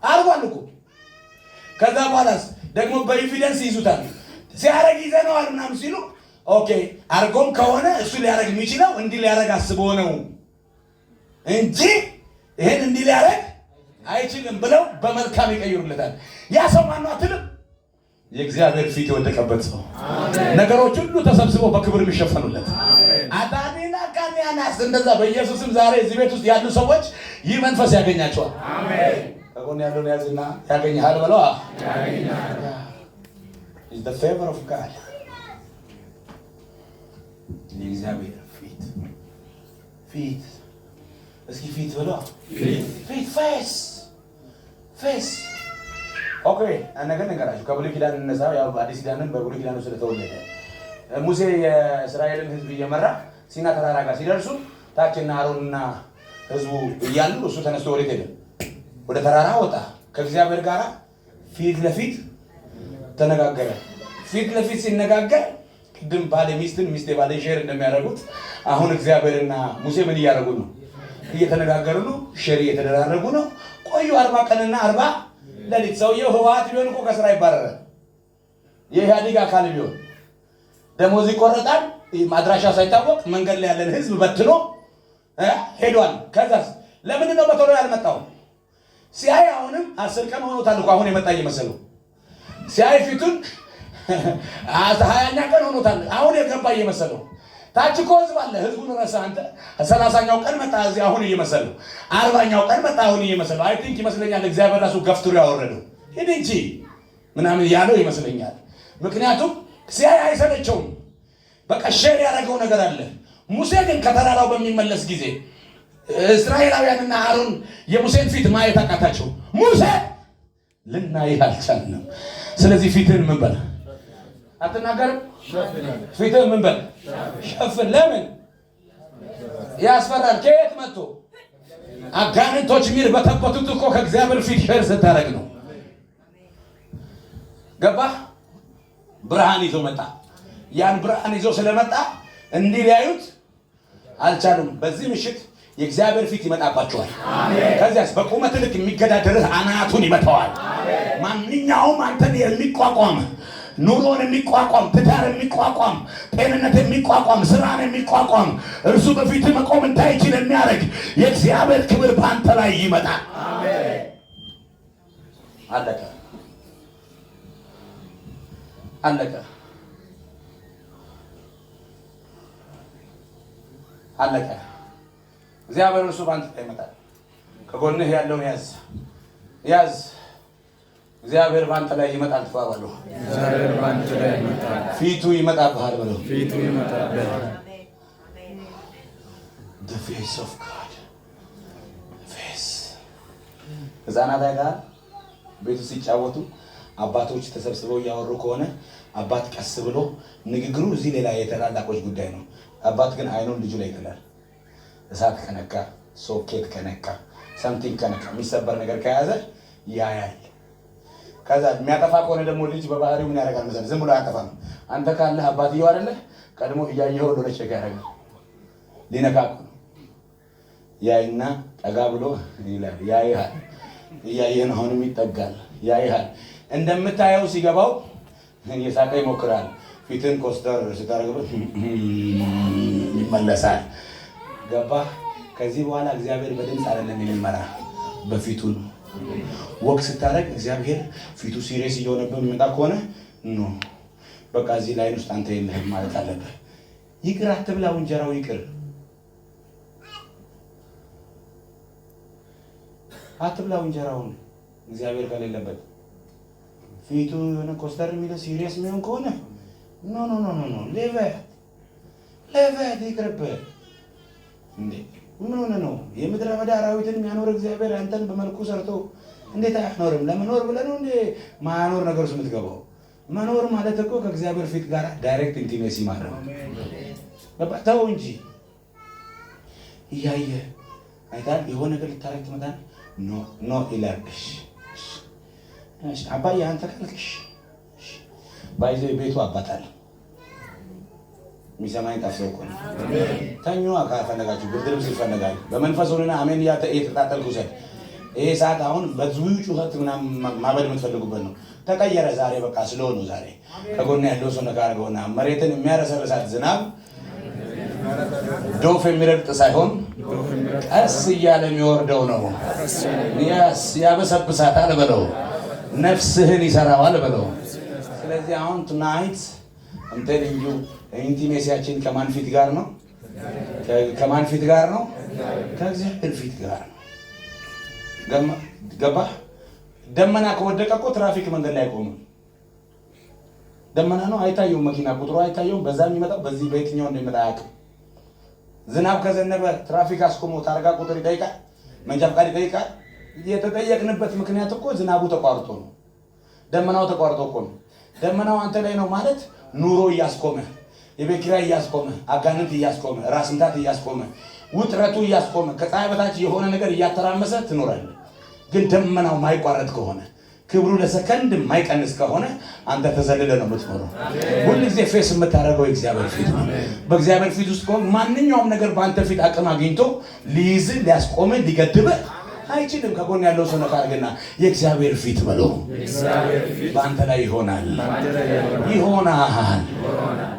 አርጓል እኮ። ከዛ በኋላስ ደግሞ በ evidence ይይዙታል። ሲያደርግ ይዘነዋል ምናምን ሲሉ okay አርጎም ከሆነ እሱ ሊያደርግ የሚችለው እንዲህ ሊያደርግ አስቦ ነው። እንጂ ይሄን እንዲህ ሊያደርግ አይችልም ብለው በመልካም ይቀይሩለታል። ያ ሰው ማነው አትልም? የእግዚአብሔር ፊት የወደቀበት ሰው፣ ነገሮች ሁሉ ተሰብስበው በክብር የሚሸፈኑለት አዳኒና ካኒያናስ። እንደዛ በኢየሱስም ዛሬ እዚህ ቤት ውስጥ ያሉ ሰዎች ይህ መንፈስ ያገኛቸዋል። ከጎን ያለውን ያዝና ያገኝሃል በለው። Is the favor of God፣ የእግዚአብሔር ፊት። ፊት፣ እስኪ ፊት በለው። ፊት፣ face, face። Okay፣ አንድ ነገር ልንገራችሁ። ከብሉይ ኪዳን እነሳ። ያው አዲስ ኪዳንን በብሉይ ኪዳን ስለተወለደ ሙሴ የእስራኤልን ሕዝብ እየመራ ሲና ተራራ ጋር ሲደርሱ ታችና አሮንና ሕዝቡ እያሉ እሱ ተነስቶ ወዴት ሄደ? ወደ ተራራ ወጣ። ከእግዚአብሔር ጋር ፊት ለፊት ተነጋገረ። ፊት ለፊት ሲነጋገር ቅድም ባለ ሚስትን ሚስቴ ባለ share እንደሚያደርጉት አሁን እግዚአብሔርና ሙሴ ምን እያደረጉ ነው? እየተነጋገሩ ነው። Share እየተደራረጉ ነው። ቆዩ 40 ቀንና 40 ሌሊት። ሰውየው ህወሓት ቢሆን እኮ ከስራ ይባረራል። የኢህአዴግ አካል ቢሆን ደሞዝ ይቆረጣል። አድራሻ ሳይታወቅ መንገድ ላይ ያለን ህዝብ በትኖ ሄዷል። ከዛስ ለምንድን ነው በቶሎ ያልመጣው? ሲያይ አሁንም 10 ቀን ሆኖታል እኮ፣ አሁን የመጣ እየመሰለው ሲያይ ፊቱን 20ኛ ቀን ሆኖታል። አሁን የገባ እየመሰለው ታች እኮ ህዝብ አለ። ህዝቡን ረሳ አንተ። 30ኛው ቀን መጣ እዚህ አሁን እየመሰለው፣ 40ኛው ቀን መጣ አሁን እየመሰለው። I think ይመስለኛል እግዚአብሔር ራሱ ገፍትሮ ያወረደው፣ ሂድ እንጂ ምናምን ያለው ይመስለኛል። ምክንያቱም ሲያይ አይሰለቸውም። በቃ share ያደረገው ነገር አለ። ሙሴ ግን ከተራራው በሚመለስ ጊዜ እስራኤላውያንና አሮን የሙሴን ፊት ማየት አቃታቸው። ሙሴ ልናይህ አልቻልንም። ስለዚህ ፊትህን ምን በል፣ አትናገርም? ፊትህን ምን በል፣ ሸፍን። ለምን ያስፈራል? ከየት መጥቶ? አጋንንቶች የሚርበተበቱት እኮ ከእግዚአብሔር ፊት share ስታደርግ ነው። ገባህ? ብርሃን ይዞ መጣ። ያን ብርሃን ይዞ ስለመጣ እንዲህ ሊያዩት አልቻሉም። በዚህ ምሽት የእግዚአብሔር ፊት ይመጣባቸዋል። ከዚያስ በቁመት ልክ የሚገዳደርህ አናቱን ይመታዋል። ማንኛውም አንተን የሚቋቋም፣ ኑሮን የሚቋቋም፣ ትዳር የሚቋቋም፣ ጤንነት የሚቋቋም፣ ስራን የሚቋቋም፣ እርሱ በፊት መቆም እንዳይችል የሚያደርግ የእግዚአብሔር ክብር በአንተ ላይ ይመጣል። አለቀ፣ አለቀ፣ አለቀ። እግዚአብሔር እርሱ በአንተ ላይ ይመጣል። ከጎንህ ያለውን ያዝ፣ ያዝ። እግዚአብሔር በአንተ ላይ ይመጣል ተባባሉ።
እግዚአብሔር በአንተ ላይ ይመጣል።
ፊቱ ይመጣብሃል በለው።
ፊቱ ይመጣብሃል።
The face of God, face። ህፃናት አይተሃል? ቤቱ ሲጫወቱ አባቶች ተሰብስበው እያወሩ ከሆነ አባት ቀስ ብሎ፣ ንግግሩ እዚህ ሌላ የታላላቆች ጉዳይ ነው። አባት ግን አይኑን ልጁ ላይ ይጥላል። እሳት ከነካ፣ ሶኬት ከነካ፣ something ከነካ፣ የሚሰበር ነገር ከያዘ ያያል። ከዛ የሚያጠፋ ከሆነ ደግሞ ልጅ በባህሪው ምን ያደርጋል መሰለህ? ዝም ብሎ አያጠፋም። አንተ ካለህ አባትየው አይደለ ቀድሞ እያየኸው እንደሆነ check ያደርጋል። ሊነካ እኮ ነው። ያይና ጠጋ ብሎ ይላል፣ ያይሃል። እያየህን አሁንም ይጠጋል፣ ያይሃል። እንደምታየው ሲገባው እየሳቀ ይሞክራል። ፊትን ኮስተር ስታደርግበት ይመለሳል። ገባህ? ከዚህ በኋላ እግዚአብሔር በድምፅ አይደለም የሚመራ፣ በፊቱ ነው። Walk ስታደርግ እግዚአብሔር ፊቱ serious እየሆነብህ የሚመጣ ከሆነ no፣ በቃ እዚህ line ውስጥ አንተ የለህም ማለት አለብህ። ይቅር አትብላው፣ እንጀራው ይቅር አትብላው እንጀራውን እግዚአብሔር ከሌለበት። ፊቱ የሆነ ኮስተር የሚለው serious የሚሆን ከሆነ no, no, no, no, no, leave it, leave it፣ ይቅርብህ። እንዴ ምን ሆነ ነው? የምድረ በዳ አራዊትን የሚያኖር እግዚአብሔር አንተን በመልኩ ሰርቶ እንዴት አያኖርም? ለመኖር ብለህ ነው እንዴ ማያኖር ነገር ውስጥ የምትገባው? መኖር ማለት እኮ ከእግዚአብሔር ፊት ጋር direct intimacy ማለት ነው። በቃ ተው እንጂ። እያየ አይታል የሆነ ነገር ልታረግ ትመጣለህ። No, no ይላል። እሺ እሺ እሺ አባዬ አንተ ካልክ እሺ እሺ። By the way ቤቱ አባት አለ። የሚሰማኝ ጠፍቶ እኮ ነው። ተኙ ከፈለጋችሁ፣ ብርድ ልብስ ይፈለጋል። በመንፈስ ሆነና አሜን እየተጣጠልክ ውሰድ። ይሄ ሰዓት አሁን በዙ ጩኸት ምናምን ማበድ የምትፈልጉበት ነው። ተቀየረ ዛሬ፣ በቃ ስለሆኑ ዛሬ ከጎን ያለው ሰው ነካ አድርገውና መሬትን የሚያረሰርሳት ዝናብ ዶፍ የሚረግጥ ሳይሆን ቀስ እያለ የሚወርደው ነው። Yes፣ ያበሰብሳታል በለው፣ ነፍስህን ይሰራዋል በለው። ስለዚህ አሁን tonight I'm telling you፣ intimacy ያችን ከማን ፊት ጋር ነው? ከማን ፊት ጋር ነው? ከእግዚአብሔር ፊት ጋር ነው። ገባህ? ደመና ከወደቀ እኮ ትራፊክ መንገድ ላይ አይቆምም። ደመና ነው፣ አይታየውም። መኪና ቁጥሩ አይታየውም። በዛ የሚመጣው በዚህ በየትኛው እንደሚመጣ አያውቅም። ዝናብ ከዘነበ ትራፊክ አስቆሞ ታርጋ ቁጥር ይጠይቃል፣ መንጃ ፈቃድ ይጠይቃል። የተጠየቅንበት ምክንያት እኮ ዝናቡ ተቋርጦ ነው። ደመናው ተቋርጦ እኮ ነው። ደመናው አንተ ላይ ነው ማለት ኑሮ እያስቆመ፣ የቤት ኪራይ እያስቆመ፣ አጋንንት እያስቆመ፣ ራስ ምታት እያስቆመ፣ ውጥረቱ እያስቆመ፣ ከፀሐይ በታች የሆነ ነገር እያተራመሰ ትኖራለህ። ግን ደመናው ማይቋረጥ ከሆነ፣ ክብሩ ለሰከንድ የማይቀንስ ከሆነ አንተ ተዘልለህ ነው የምትኖረው። ሁል ጊዜ face የምታደርገው የእግዚአብሔር ፊት ነው። በእግዚአብሔር ፊት ውስጥ ከሆንክ ማንኛውም ነገር በአንተ ፊት አቅም አግኝቶ ሊይዝህ፣ ሊያስቆምህ፣ ሊገድብህ አይችልም። ከጎን ያለው ሰው ነካ አድርግና የእግዚአብሔር ፊት በለው።
የእግዚአብሔር ፊት
በአንተ ላይ ይሆናል።
በአንተ ላይ ይሆናል።
ይሆናል።
ይሆናል።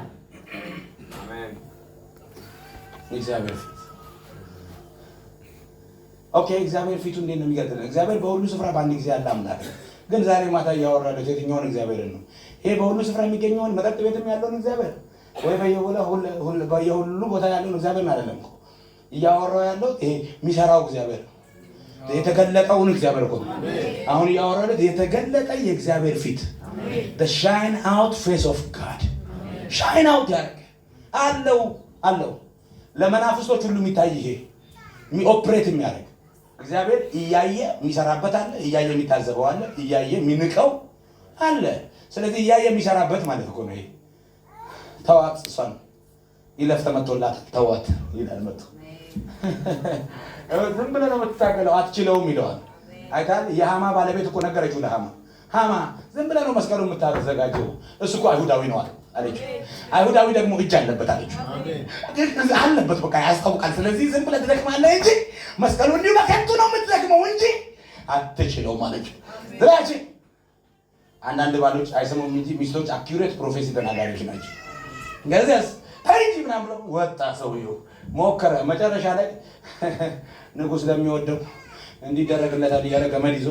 የእግዚአብሔር ፊት፣ okay። እግዚአብሔር ፊቱ እንዴት ነው የሚገልጥልን? እግዚአብሔር በሁሉ ስፍራ በአንድ ጊዜ ያለ አምላክ ነው። ግን ዛሬ ማታ እያወራለሁ የትኛውን እግዚአብሔርን ነው? ይሄ በሁሉ ስፍራ የሚገኘውን፣ መጠጥ ቤትም ያለውን እግዚአብሔር ወይ በየሁሉ ቦታ ያለውን እግዚአብሔርን አይደለም እኮ እያወራው ያለው። ይሄ የሚሰራው እግዚአብሔር፣ የተገለጠውን እግዚአብሔር እኮ ነው። አሁን እያወራሁ ያለሁት የተገለጠ የእግዚአብሔር ፊት፣ the shine out face of God፣ shine out ያደርግ አለው አለው ለመናፍስቶች ሁሉ የሚታይ፣ ይሄ operate የሚያደርግ እግዚአብሔር እያየ የሚሰራበት አለ፣ እያየ የሚታዘበው አለ፣ እያየ የሚንቀው አለ። ስለዚህ እያየ የሚሰራበት ማለት እኮ ነው ይሄ። ተዋት፣ እሷን ይለፍ፣ ተመቶላት ተዋት ይላል። መጥቶ ዝም ብለህ ነው የምትታገለው፣ አትችለውም ይለዋል። አይታል፣ የሃማ ባለቤት እኮ ነገረችው ለሃማ፣ ሃማ ዝም ብለህ ነው መስቀሉ የምታዘጋጀው፣ እሱ እኮ አይሁዳዊ ነው አለችው። አይሁዳዊ ደግሞ እጅ አለበት አለችው። አለበት፣ በቃ ያስታውቃል። ስለዚህ ዝም ብለህ ትደክማለህ እንጂ መስቀሉ እንዲሁ በከንቱ ነው የምትደክመው እንጂ አትችለውም አለችው። ስለዚህ አንዳንድ ባሎች አይሰሙም እንጂ ሚስቶች accurate prophecy ተናጋሪዎች ናቸው። ከዚያስ እንጂ ምናምን ብለው ወጣ ሰውየው፣ ሞከረ። መጨረሻ ላይ ንጉሥ ለሚወደው እንዲደረግለታል እያለ ገመድ ይዞ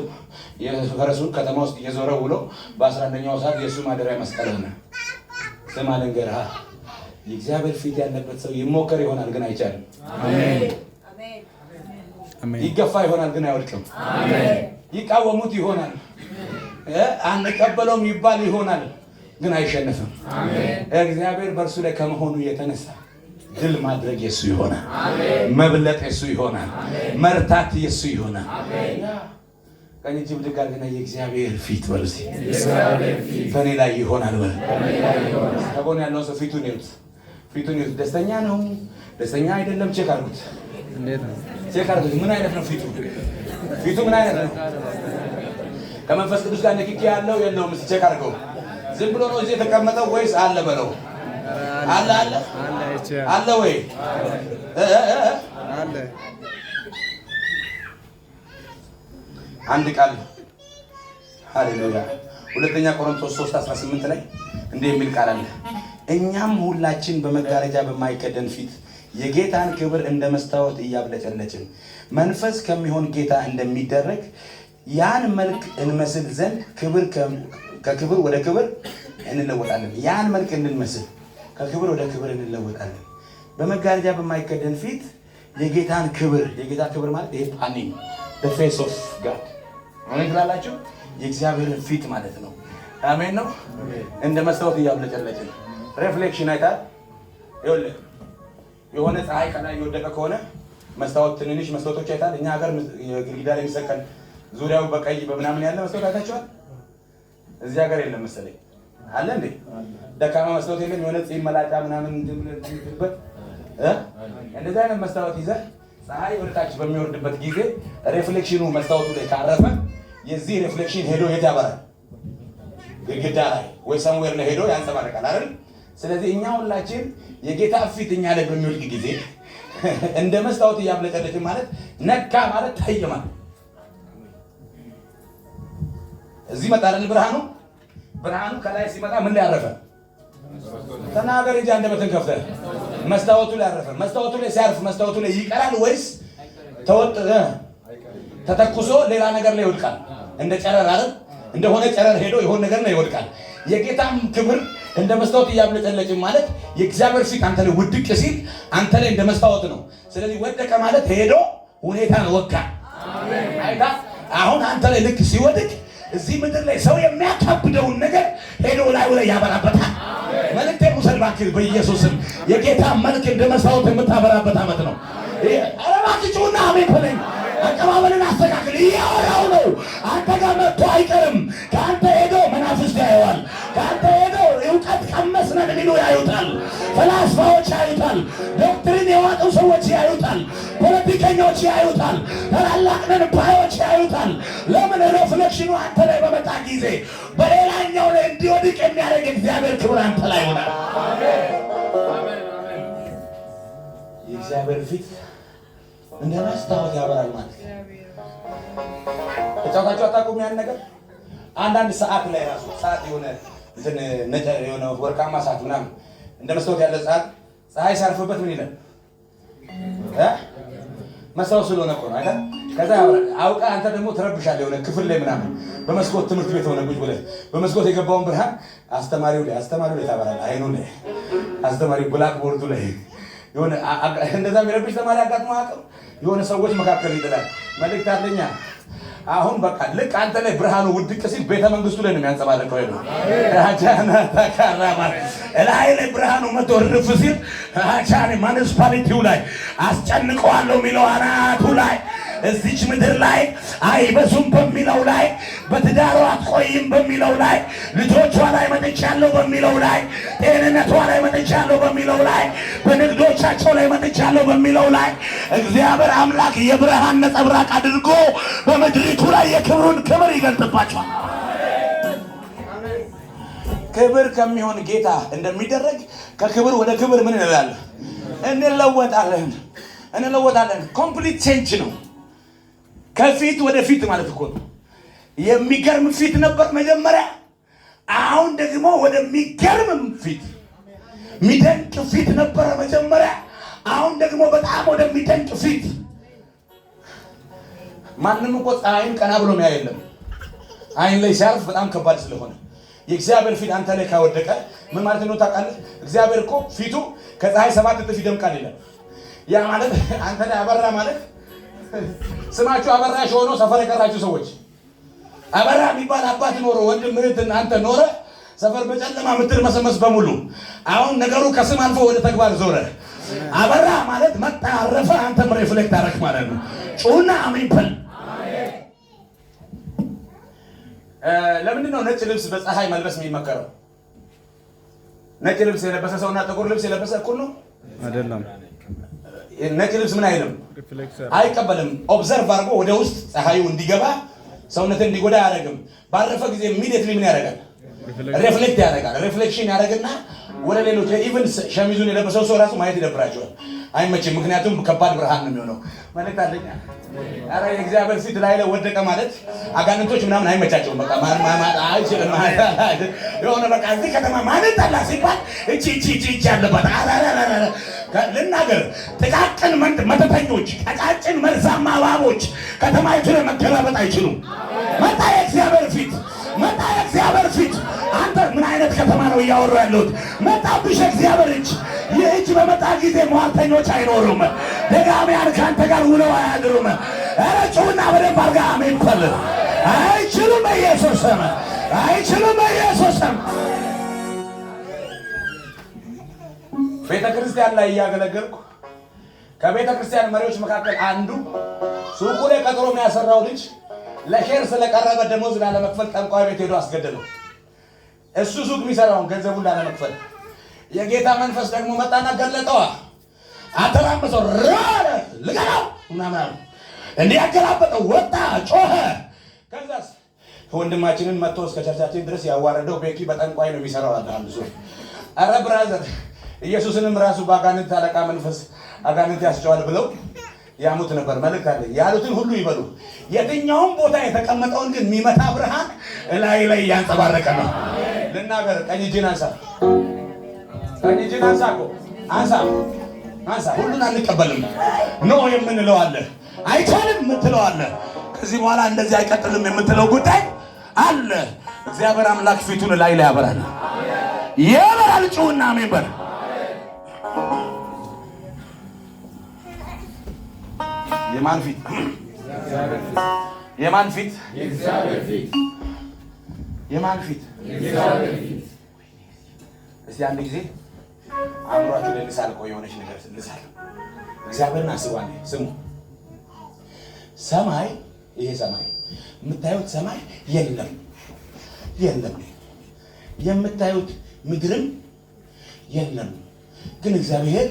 የፈረሱን ከተማ ውስጥ እየዞረ ውሎ በ11ኛው ሰዓት የእሱ ማደሪያ መስቀል ሆነ። ስማ ልንገርህ፣ የእግዚአብሔር ፊት ያለበት ሰው ይሞከር ይሆናል ግን አይቻልም።
አሜን አሜን።
ይገፋ ይሆናል ግን አይወድቅም። ይቃወሙት ይሆናል፣ አንቀበለውም ይባል ይሆናል ግን አይሸነፍም። እግዚአብሔር በእርሱ ላይ ከመሆኑ የተነሳ ድል ማድረግ የሱ ይሆናል። መብለጥ የሱ ይሆናል። መርታት የሱ ይሆናል። ቀኝ እጅ ብድግ አድርግና የእግዚአብሔር ፊት በል እስኪ።
የእግዚአብሔር ፊት
በእኔ ላይ ይሆናል በል።
በእኔ ላይ ይሆናል።
ከጎን ያለውን ሰው ፊቱን ይዩት፣ ፊቱን ይዩት። ደስተኛ ነው፣ ደስተኛ አይደለም? Check አድርጉት፣
እንዴት ነው?
Check አድርጉት። ምን አይነት ነው ፊቱ? ፊቱ ምን አይነት ነው? ከመንፈስ ቅዱስ ጋር ንክኪ ያለው የለውም? እስኪ check አድርገው። ዝም ብሎ ነው እዚህ የተቀመጠው ወይስ አለ በለው። አለ አለ።
አለ፣ አይቼ።
አለ ወይ? እ እ እ
አለ።
አንድ ቃል፣ ሃሌሉያ፣ ሁለተኛ ቆሮንቶስ 3 18 ላይ እንዲህ የሚል ቃል አለ። እኛም ሁላችን በመጋረጃ በማይከደን ፊት የጌታን ክብር እንደ መስታወት እያብለጨለጭን መንፈስ ከሚሆን ጌታ እንደሚደረግ ያን መልክ እንመስል ዘንድ ክብር ከክብር ወደ ክብር እንለወጣለን። ያን መልክ እንድንመስል ከክብር ወደ ክብር እንለወጣለን። በመጋረጃ በማይከደን ፊት የጌታን ክብር፣ የጌታ ክብር ማለት ይሄ ፓኒም the face of God፣ አሜን ትላላችሁ። የእግዚአብሔርን ፊት ማለት ነው። አሜን ነው። እንደ መስታወት እያብለጨለጭን፣ reflection አይታል። ይኸውልህ የሆነ ፀሐይ ከላይ እየወደቀ ከሆነ መስታወት፣ ትንንሽ መስታወቶች አይታል። እኛ ሀገር ግድግዳ ላይ የሚሰቀል ዙሪያው በቀይ በምናምን ያለ መስታወት አይታችኋል? እዚህ ሀገር የለም መሰለኝ። አለ እንዴ? ደካማ መስታወት የለም? የሆነ ፂም መላጫ ምናምን እንትን ብለህ የምትልበት እ እንደዚህ አይነት መስታወት ይዘህ ፀሐይ ወደ ታች በሚወርድበት ጊዜ reflection ኑ መስታወቱ ላይ ካረፈ የዚህ reflection ሄዶ የት ያበራል? ግድግዳ ላይ ወይ somewhere ላይ ሄዶ ያንጸባርቃል አይደል? ስለዚህ እኛ ሁላችን የጌታ ፊት እኛ ላይ በሚወድቅ ጊዜ እንደ መስታወት እያብለጨለጭን ማለት ነካ ማለት ታየ ማለት። እዚህ መጣ አይደል ብርሃኑ? ብርሃኑ ከላይ ሲመጣ ምን ላይ አረፈ? ተናገር እንጂ አንደበትን ከፍተህ። መስታወቱ ላይ አረፈ። መስታወቱ ላይ ሲያርፍ መስታወቱ ላይ ይቀራል ወይስ ተወጥ ተተኩሶ ሌላ ነገር ላይ ይወድቃል? እንደ ጨረር አይደል? እንደሆነ ጨረር ሄዶ የሆነ ነገር ላይ ይወድቃል። የጌታም ክብር እንደ መስታወት እያብለጨለጭ ማለት የእግዚአብሔር ፊት አንተ ላይ ውድቅ ሲል አንተ ላይ እንደ መስታወት ነው። ስለዚህ ወደቀ ማለት ሄዶ ሁኔታን ወጋ። አይታ አሁን አንተ ላይ ልክ ሲወድቅ እዚህ ምድር ላይ ሰው የሚያካብደውን ነገር ሄዶ ላዩ ላይ ያበራበታል። መልእክቴን ውሰድ እባክህ በኢየሱስም። የጌታ መልክ እንደ መስታወት የምታበራበት ዓመት ነው። ኧረ እባክህ ጩኽና አሜን በለኝ። አቀባበልን አስተካክል። እያወራው ነው። አንተ ጋር መጥቶ አይቀርም። ከአንተ ሄዶ መናፍስት ያየዋል። ከአንተ ሄዶ እውቀት ቀመስ ነን የሚሉ ያዩታል። ፈላስፋዎች ያዩታል። Doctrine የዋጡ ሰዎች ያዩታል። ፖለቲከኞች ያዩታል። ታላላቅ ነን ባዮች ያዩታል። ለምን? Reflection ኑ አንተ ላይ በመጣ ጊዜ በሌላኛው ላይ እንዲወድቅ የሚያደርግ እግዚአብሔር ክብር አንተ ላይ ይሆናል። የእግዚአብሔር ፊት እንደ መስታወት ያበራል ማለት ነው። ተጫውታችሁ አታውቁም? ያን ነገር አንዳንድ ሰዓት ላይ ራሱ ሰዓት የሆነ እንትን ነጭ የሆነ ወርቃማ ሰዓት ምናምን እንደ መስታወት ያለ ሰዓት ፀሐይ ሲያርፍበት ምን ይላል? መስታወት ስለሆነ እኮ ነው አይደል? ከዛ አውቃ አንተ ደግሞ ትረብሻለህ። የሆነ ክፍል ላይ ምናምን በመስኮት፣ ትምህርት ቤት ሆነ ቁጭ ብለህ በመስኮት የገባውን ብርሃን አስተማሪው ላይ ታበራለህ። አይኑ ላይ፣ አስተማሪው blackboard ኡ ላይ የሆነ እንደዛ የሚረብሽ ተማሪ አጋጥሞ አያውቅም? የሆነ ሰዎች መካከል ይጥላል። መልእክት አለኛ። አሁን በቃ ልክ አንተ ላይ ብርሃኑ ውድቅ ሲል ቤተ መንግስቱ ላይ ነው የሚያንጸባርቀው። ሄዶ አቻና ተካራማ ላይ ላይ ብርሃኑ መቶ ርፍ ሲል አቻኔ municipality ው ላይ፣ አስጨንቀዋለሁ የሚለው አናቱ ላይ፣ እዚች ምድር ላይ አይበዙም በሚለው ላይ፣ በትዳሯ አትቆይም በሚለው ላይ፣ ልጆቿ ላይ መጥቻለሁ በሚለው ላይ፣ ጤንነቷ ላይ መጥቻለሁ በሚለው ላይ፣ በንግዶቻቸው ላይ መጥቻለሁ በሚለው ላይ እግዚአብሔር አምላክ የብርሃን ነጸብራቅ አድርጎ በምድሪቱ ላይ የክብሩን ክብር ይገልጥባቸዋል። ክብር ከሚሆን ጌታ እንደሚደረግ ከክብር ወደ ክብር ምን እንላለን? እንለወጣለን፣ እንለወጣለን። Complete change ነው። ከፊት ወደ ፊት ማለት እኮ ነው። የሚገርም ፊት ነበር መጀመሪያ። አሁን ደግሞ ወደሚገርም ፊት፣ የሚደንቅ ፊት ነበረ መጀመሪያ። አሁን ደግሞ በጣም ወደሚደንቅ ፊት። ማንም እኮ ፀሐይን ቀና ብሎ የሚያይ የለም። አይን ላይ ሲያርፍ በጣም ከባድ ስለሆነ የእግዚአብሔር ፊት አንተ ላይ ካወደቀ ምን ማለት ነው ታውቃለህ? እግዚአብሔር እኮ ፊቱ ከፀሐይ 7 እጥፍ ይደምቃል ይላል። ያ ማለት አንተ ላይ አበራ ማለት ስማችሁ አበራሽ ሆኖ ሰፈር የቀራችሁ ሰዎች፣ አበራ የሚባል አባት ኖሮ፣ ወንድም፣ እህት አንተ ኖረ ሰፈር በጨለማ የምትርመሰመስ በሙሉ አሁን ነገሩ ከስም አልፎ ወደ ተግባር ዞረ። አበራ ማለት መጣ፣ አረፈ፣ አንተም reflect አደረክ ማለት ነው። ጩና አሜን በል። ለምንድን ነው ነጭ ልብስ በፀሐይ መልበስ የሚመከረው? ነጭ ልብስ የለበሰ ሰውና ጥቁር ልብስ የለበሰ እኩል ነው?
አይደለም።
ነጭ ልብስ ምን አይልም?
Reflect
አይቀበልም። Absorb አድርጎ ወደ ውስጥ ፀሐዩ እንዲገባ ሰውነትን እንዲጎዳ አያደርግም። ባረፈ ጊዜ immediately ምን ያደርጋል? Reflect ያደርጋል። Reflection ያደርግና ወደ ሌሎች even ሸሚዙን የለበሰው ሰው ራሱ ማየት ይደብራቸዋል። አይመችም። ምክንያቱም ከባድ ብርሃን ነው የሚሆነው። መልእክት አለኝ። ኧረ የእግዚአብሔር ፊት ላይ ወደቀ ማለት አጋንንቶች ምናምን አይመቻቸውም። በቃ አይችልም። የሆነ በቃ እዚህ ከተማ ማንን ጠላ ሲባል እቺ እቺ እቺ እቺ ያለባት። ኧረ ልናገር፣ ጥቃቅን መተተኞች፣ ቀጫጭን መርዛማ እባቦች ከተማይቱ ላይ መገላበጥ አይችሉም። መጣ የእግዚአብሔር ፊት፣ መጣ የእግዚአብሔር ፊት። አንተ ምን አይነት ከተማ ነው እያወሩ ያለሁት? መጣብሽ የእግዚአብሔር እጅ። ይህ እጅ በመጣ ጊዜ ሟርተኞች አይኖሩም። ደጋሚያን ከአንተ ጋር ውለው አያድሩም። ኧረ ጩኽና በደንብ አድርገህ አሜን በል። አይችሉም፣ በኢየሱስ ስም አይችሉም፣ በኢየሱስ ስም። ቤተ ክርስቲያን ላይ እያገለገልኩ ከቤተ ክርስቲያን መሪዎች መካከል አንዱ ሱቁ ላይ ቀጥሮ የሚያሰራው ልጅ ለ share ስለቀረበ ደሞዝ ላለመክፈል ጠንቋይ ቤት ሄዶ አስገደለው። እሱ ሱቅ የሚሰራውን ገንዘቡን ላለመክፈል የጌታ መንፈስ ደግሞ መጣና ገለጠዋ። አተራመሰው፣ ራለ ልቀቀው ምናምን እንዲህ ያገላበጠው፣ ወጣ፣ ጮኸ። ከዛስ ወንድማችንን መጥቶ እስከ church ኣችን ድረስ ያዋረደው ቤኪ በጠንቋይ ነው የሚሰራው አለ አንዱ ሰው። ኧረ brother፣ ኢየሱስንም ራሱ በአጋንንት አለቃ መንፈስ አጋንንት ያስጨዋል ብለው ያሙት ነበር። መልእክት አለ። ያሉትን ሁሉ ይበሉ። የትኛውም ቦታ የተቀመጠውን ግን የሚመታ ብርሃን እላይ ላይ እያንጸባረቀ ነው። ልናገር፣ ቀኝ እጅን አንሳ፣ ቀኝ እጅን አንሳ እኮ አንሳ። አንሳ። ሁሉን አንቀበልም። No የምንለው አለ፣ አይቻልም የምትለው አለ። ከዚህ በኋላ እንደዚህ አይቀጥልም የምትለው ጉዳይ አለ። እግዚአብሔር አምላክ ፊቱን ላይ ላይ ያበራል፣ ያበራል። ጩውና አሜን በል። የማን ፊት? የማን ፊት? የማን ፊት? እስቲ አንድ ጊዜ አእምሯችሁ ላይ ልሳል። ቆይ የሆነች ነገር ልሳል። እግዚአብሔርን አስቧል። ስሙ፣ ሰማይ፣ ይሄ ሰማይ የምታዩት ሰማይ የለም፣ የለም። የምታዩት ምድርም የለም። ግን እግዚአብሔር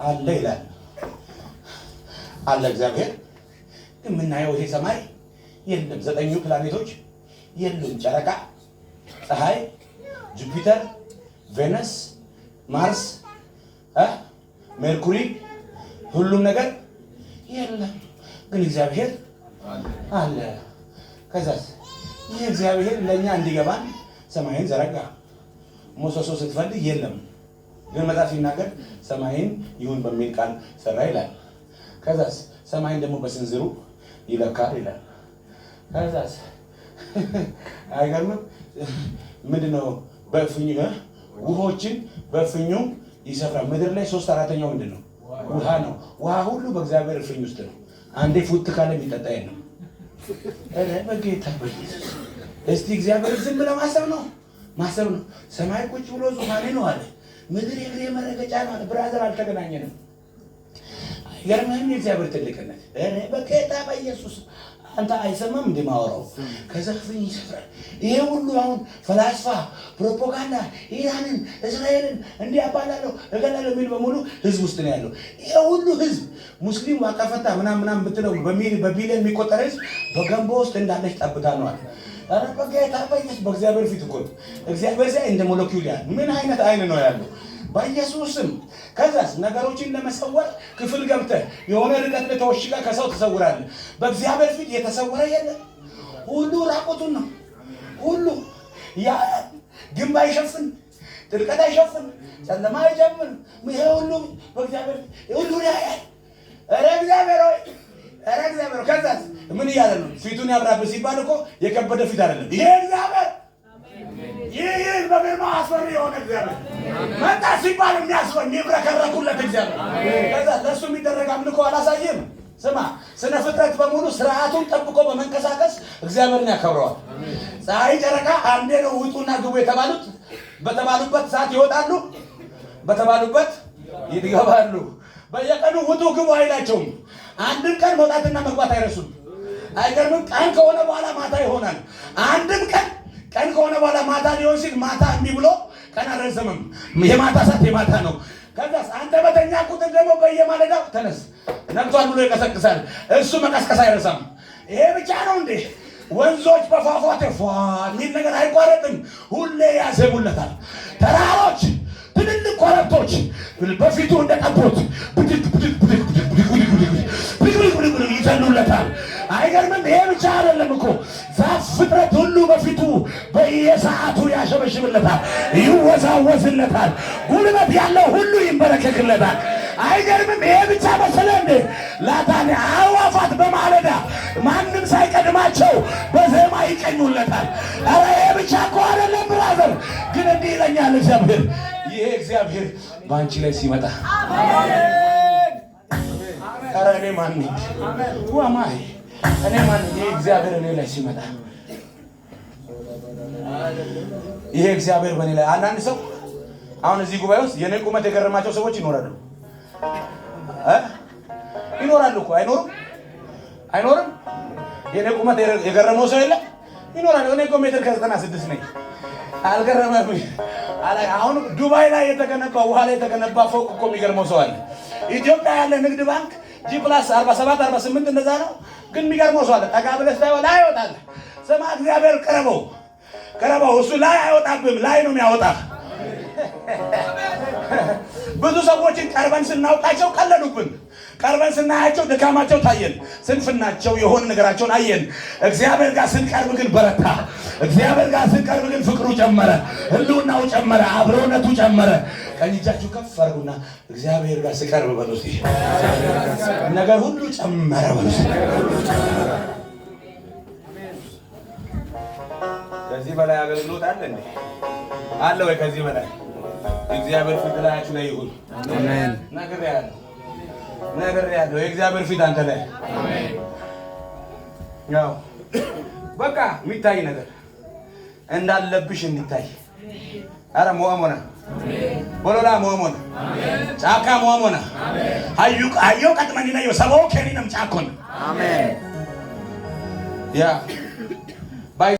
አለ ይላል። አለ እግዚአብሔር። ግን የምናየው ይሄ ሰማይ የለም። ዘጠኙ ፕላኔቶች የሉም። ጨረቃ፣ ፀሐይ፣ ጁፒተር፣ ቬነስ፣ ማርስ፣ ሜርኩሪ፣ ሁሉም ነገር የለም። ግን እግዚአብሔር አለ። ከዛስ ይህ እግዚአብሔር ለእኛ እንዲገባን ሰማይን ዘረጋ። ምሰሶ ስትፈልግ የለም። ግን መጽሐፍ ሲናገር ሰማይን ይሁን በሚል ቃል ሰራ ይላል። ከዛስ ሰማይን ደግሞ በስንዝሩ ይለካል ይላል። ከዛስ አይገርምም? ምንድነው በእፍኙ ውሆችን በእፍኙ ይሰፍራል። ምድር ላይ 3/4ኛው ምንድን ነው? ውሃ ነው። ውሃ ሁሉ በእግዚአብሔር እፍኝ ውስጥ ነው። አንዴ ፉት ካለ የሚጠጣ የለም። ኧረ በጌታ በኢየሱስ እስቲ እግዚአብሔር ዝም ብለህ ማሰብ ነው ማሰብ ነው። ሰማይ ቁጭ ብሎ ዙፋኔ ነው አለ። ምድር የእግሬ መረገጫ ነው አለ። Brother፣ አልተገናኘንም። አይገርምህም? የእግዚአብሔር ትልቅነት። ኧረ በጌታ በኢየሱስ አንተ አይሰማም እንደ ማወራው። ከዛ እፍኝ ይሰፍራል። ይሄ ሁሉ አሁን ፈላስፋ ፕሮፓጋንዳ ኢራንን እስራኤልን እንዲህ አባላለሁ እገላለሁ የሚል በሙሉ ህዝብ ውስጥ ነው ያለው። ይሄ ሁሉ ህዝብ ሙስሊም ዋቀፈታ ምናምን ምናምን ብትለው በቢሊዮን የሚቆጠር ህዝብ በገንቦ ውስጥ እንዳለች ጠብታ ነው አለ። ኧረ በጌታ በኢየሱስ በእግዚአብሔር ፊት እኮ ነው። እግዚአብሔር ሲያይ እንደ ሞለኪውል ያህል ምን አይነት አይን ነው ያለው? በኢየሱስም። ከዛስ ነገሮችን ለመሰወር ክፍል ገብተህ የሆነ ርቀት ላይ ተወሽቀህ ከሰው ትሰውራለህ። በእግዚአብሔር ፊት የተሰወረ የለም። ሁሉ ራቁቱን ነው። ሁሉ ያ ግንብ አይሸፍን፣ ጥልቀት አይሸፍን፣ ጨለማ አይጨምር። ይሄ ሁሉ በእግዚአብሔር ሁሉ ያያል። ኧረ እግዚአብሔር ሆይ፣ ኧረ እግዚአብሔር ሆይ። ከዛስ ምን እያለ ነው? ፊቱን ያብራብህ ሲባል እኮ የከበደ ፊት አይደለም። ይሄ እግዚአብሔር ይህ በግርማ አስፈሪ የሆነ እግዚአብሔር መጣ ሲባል የሚያስፈር የሚብረከረኩለት እግዚአብሔር። ከዛ ለእሱ የሚደረግ አምልኮ አላሳየም። ስማ፣ ስነ ፍጥረት በሙሉ ስርዓቱን ጠብቆ በመንቀሳቀስ እግዚአብሔርን ያከብረዋል። ፀሐይ፣ ጨረቃ አንዴ ነው ውጡና ግቡ የተባሉት። በተባሉበት ሰዓት ይወጣሉ፣ በተባሉበት ይገባሉ። በየቀኑ ውጡ ግቡ አይላቸውም። አንድም ቀን መውጣትና መግባት አይረሱም። አይገርምም? ቀን ከሆነ በኋላ ማታ ይሆናል። አንድም ቀን ቀን ከሆነ በኋላ ማታ ሊሆን ሲል ማታ እምቢ ብሎ ቀን አልረዘምም። የማታ ሰዓት የማታ ነው። ከዛስ አንተ በተኛ ቁጥር ደግሞ በየማለዳው ተነስ ነግቷል ብሎ ይቀሰቅሳል። እሱ መቀስቀስ አይረሳም። ይሄ ብቻ ነው እንዴ? ወንዞች በፏፏቴ ፏ የሚል ነገር አይቋረጥም። ሁሌ ያዜሙለታል። ተራሮች፣ ትልልቅ ኮረብቶች በፊቱ እንደ ጠቦት ብድግ ብድግ ብድግ ብድግ ብድግ ብድግ ብድግ ብድግ ብድግ ብድግ ይዘሉለታል። አይገርምም? ይሄ ብቻ አይደለም እኮ፣ ዛፍ ፍጥረት ሁሉ በፊቱ በየሰዓቱ ያሸበሽብለታል፣ ይወዛወዝለታል። ጉልበት ያለው ሁሉ ይንበረከክለታል። አይገርምም? ይሄ ብቻ መሰለ እንዴ? ላታኔ አዕዋፋት በማለዳ ማንም ሳይቀድማቸው በዜማ ይቀኙለታል። ኧረ ይሄ ብቻ እኮ አይደለም brother። ግን እንዲህ ይለኛል እግዚአብሔር፣ ይሄ እግዚአብሔር በአንቺ ላይ ሲመጣ፣ ኧረ እኔ ማን ነኝ? Who am I? እኔ ማን ነኝ? ይሄ እግዚአብሔር እኔ ላይ ሲመጣ፣ ይሄ እግዚአብሔር በእኔ ላይ፣ አንዳንድ ሰው አሁን እዚህ ጉባኤ ውስጥ የኔ ቁመት የገረማቸው ሰዎች ይኖራሉ እ ይኖራሉ እኮ፣ አይኖሩም? አይኖርም? የኔ ቁመት የገረመው ሰው የለም? ይኖራል። እኔ እኮ ሜትር ከ96 ነኝ። አልገረመም? አሁን ዱባይ ላይ የተገነባ፣ ውሃ ላይ የተገነባ ፎቅ እኮ የሚገርመው ሰው አለ። ኢትዮጵያ ያለ ንግድ ባንክ G plus 47 48 እንደዛ ነው። ግን የሚገርመው ሰው አለ። ጠጋ ብለህ ስታየው ላይ ይወጣል። ስማ፣ እግዚአብሔር ቅረበው፣ ቅረበው። እሱ ላይ አይወጣብህም፣ ላይ ነው የሚያወጣ። ብዙ ሰዎችን ቀርበን ስናውቃቸው ቀለዱብን። ቀርበን ስናያቸው ድካማቸው ታየን፣ ስንፍናቸው የሆነ ነገራቸውን አየን። እግዚአብሔር ጋር ስንቀርብ ግን በረታ። እግዚአብሔር ጋር ስንቀርብ ግን ፍቅሩ ጨመረ፣ ህልውናው ጨመረ፣ አብሮነቱ ጨመረ። ቀኝ እጃችሁ ከፍ አድርጉና እግዚአብሔር ጋር ስቀርብ በሉ እስኪ፣ ነገር ሁሉ ጨመረ በሉ እስኪ። ከዚህ በላይ አገልግሎት አለ እንዴ? አለ ወይ? ከዚህ በላይ እግዚአብሔር ፊት ላያችሁ ላይ ይሁን።
አሜን።
ነግሬሃለሁ፣ ነግሬሃለሁ። የእግዚአብሔር ፊት አንተ ላይ ያው በቃ የሚታይ ነገር እንዳለብሽ እንዲታይ። አረ ሞሞና ቦሎላ ሞሞና ጫካ ሞሞና አዩ አዮ ቀጥመኒና ዮ ሰቦ ኬኒነም ጫኮን
አሜን።
ያ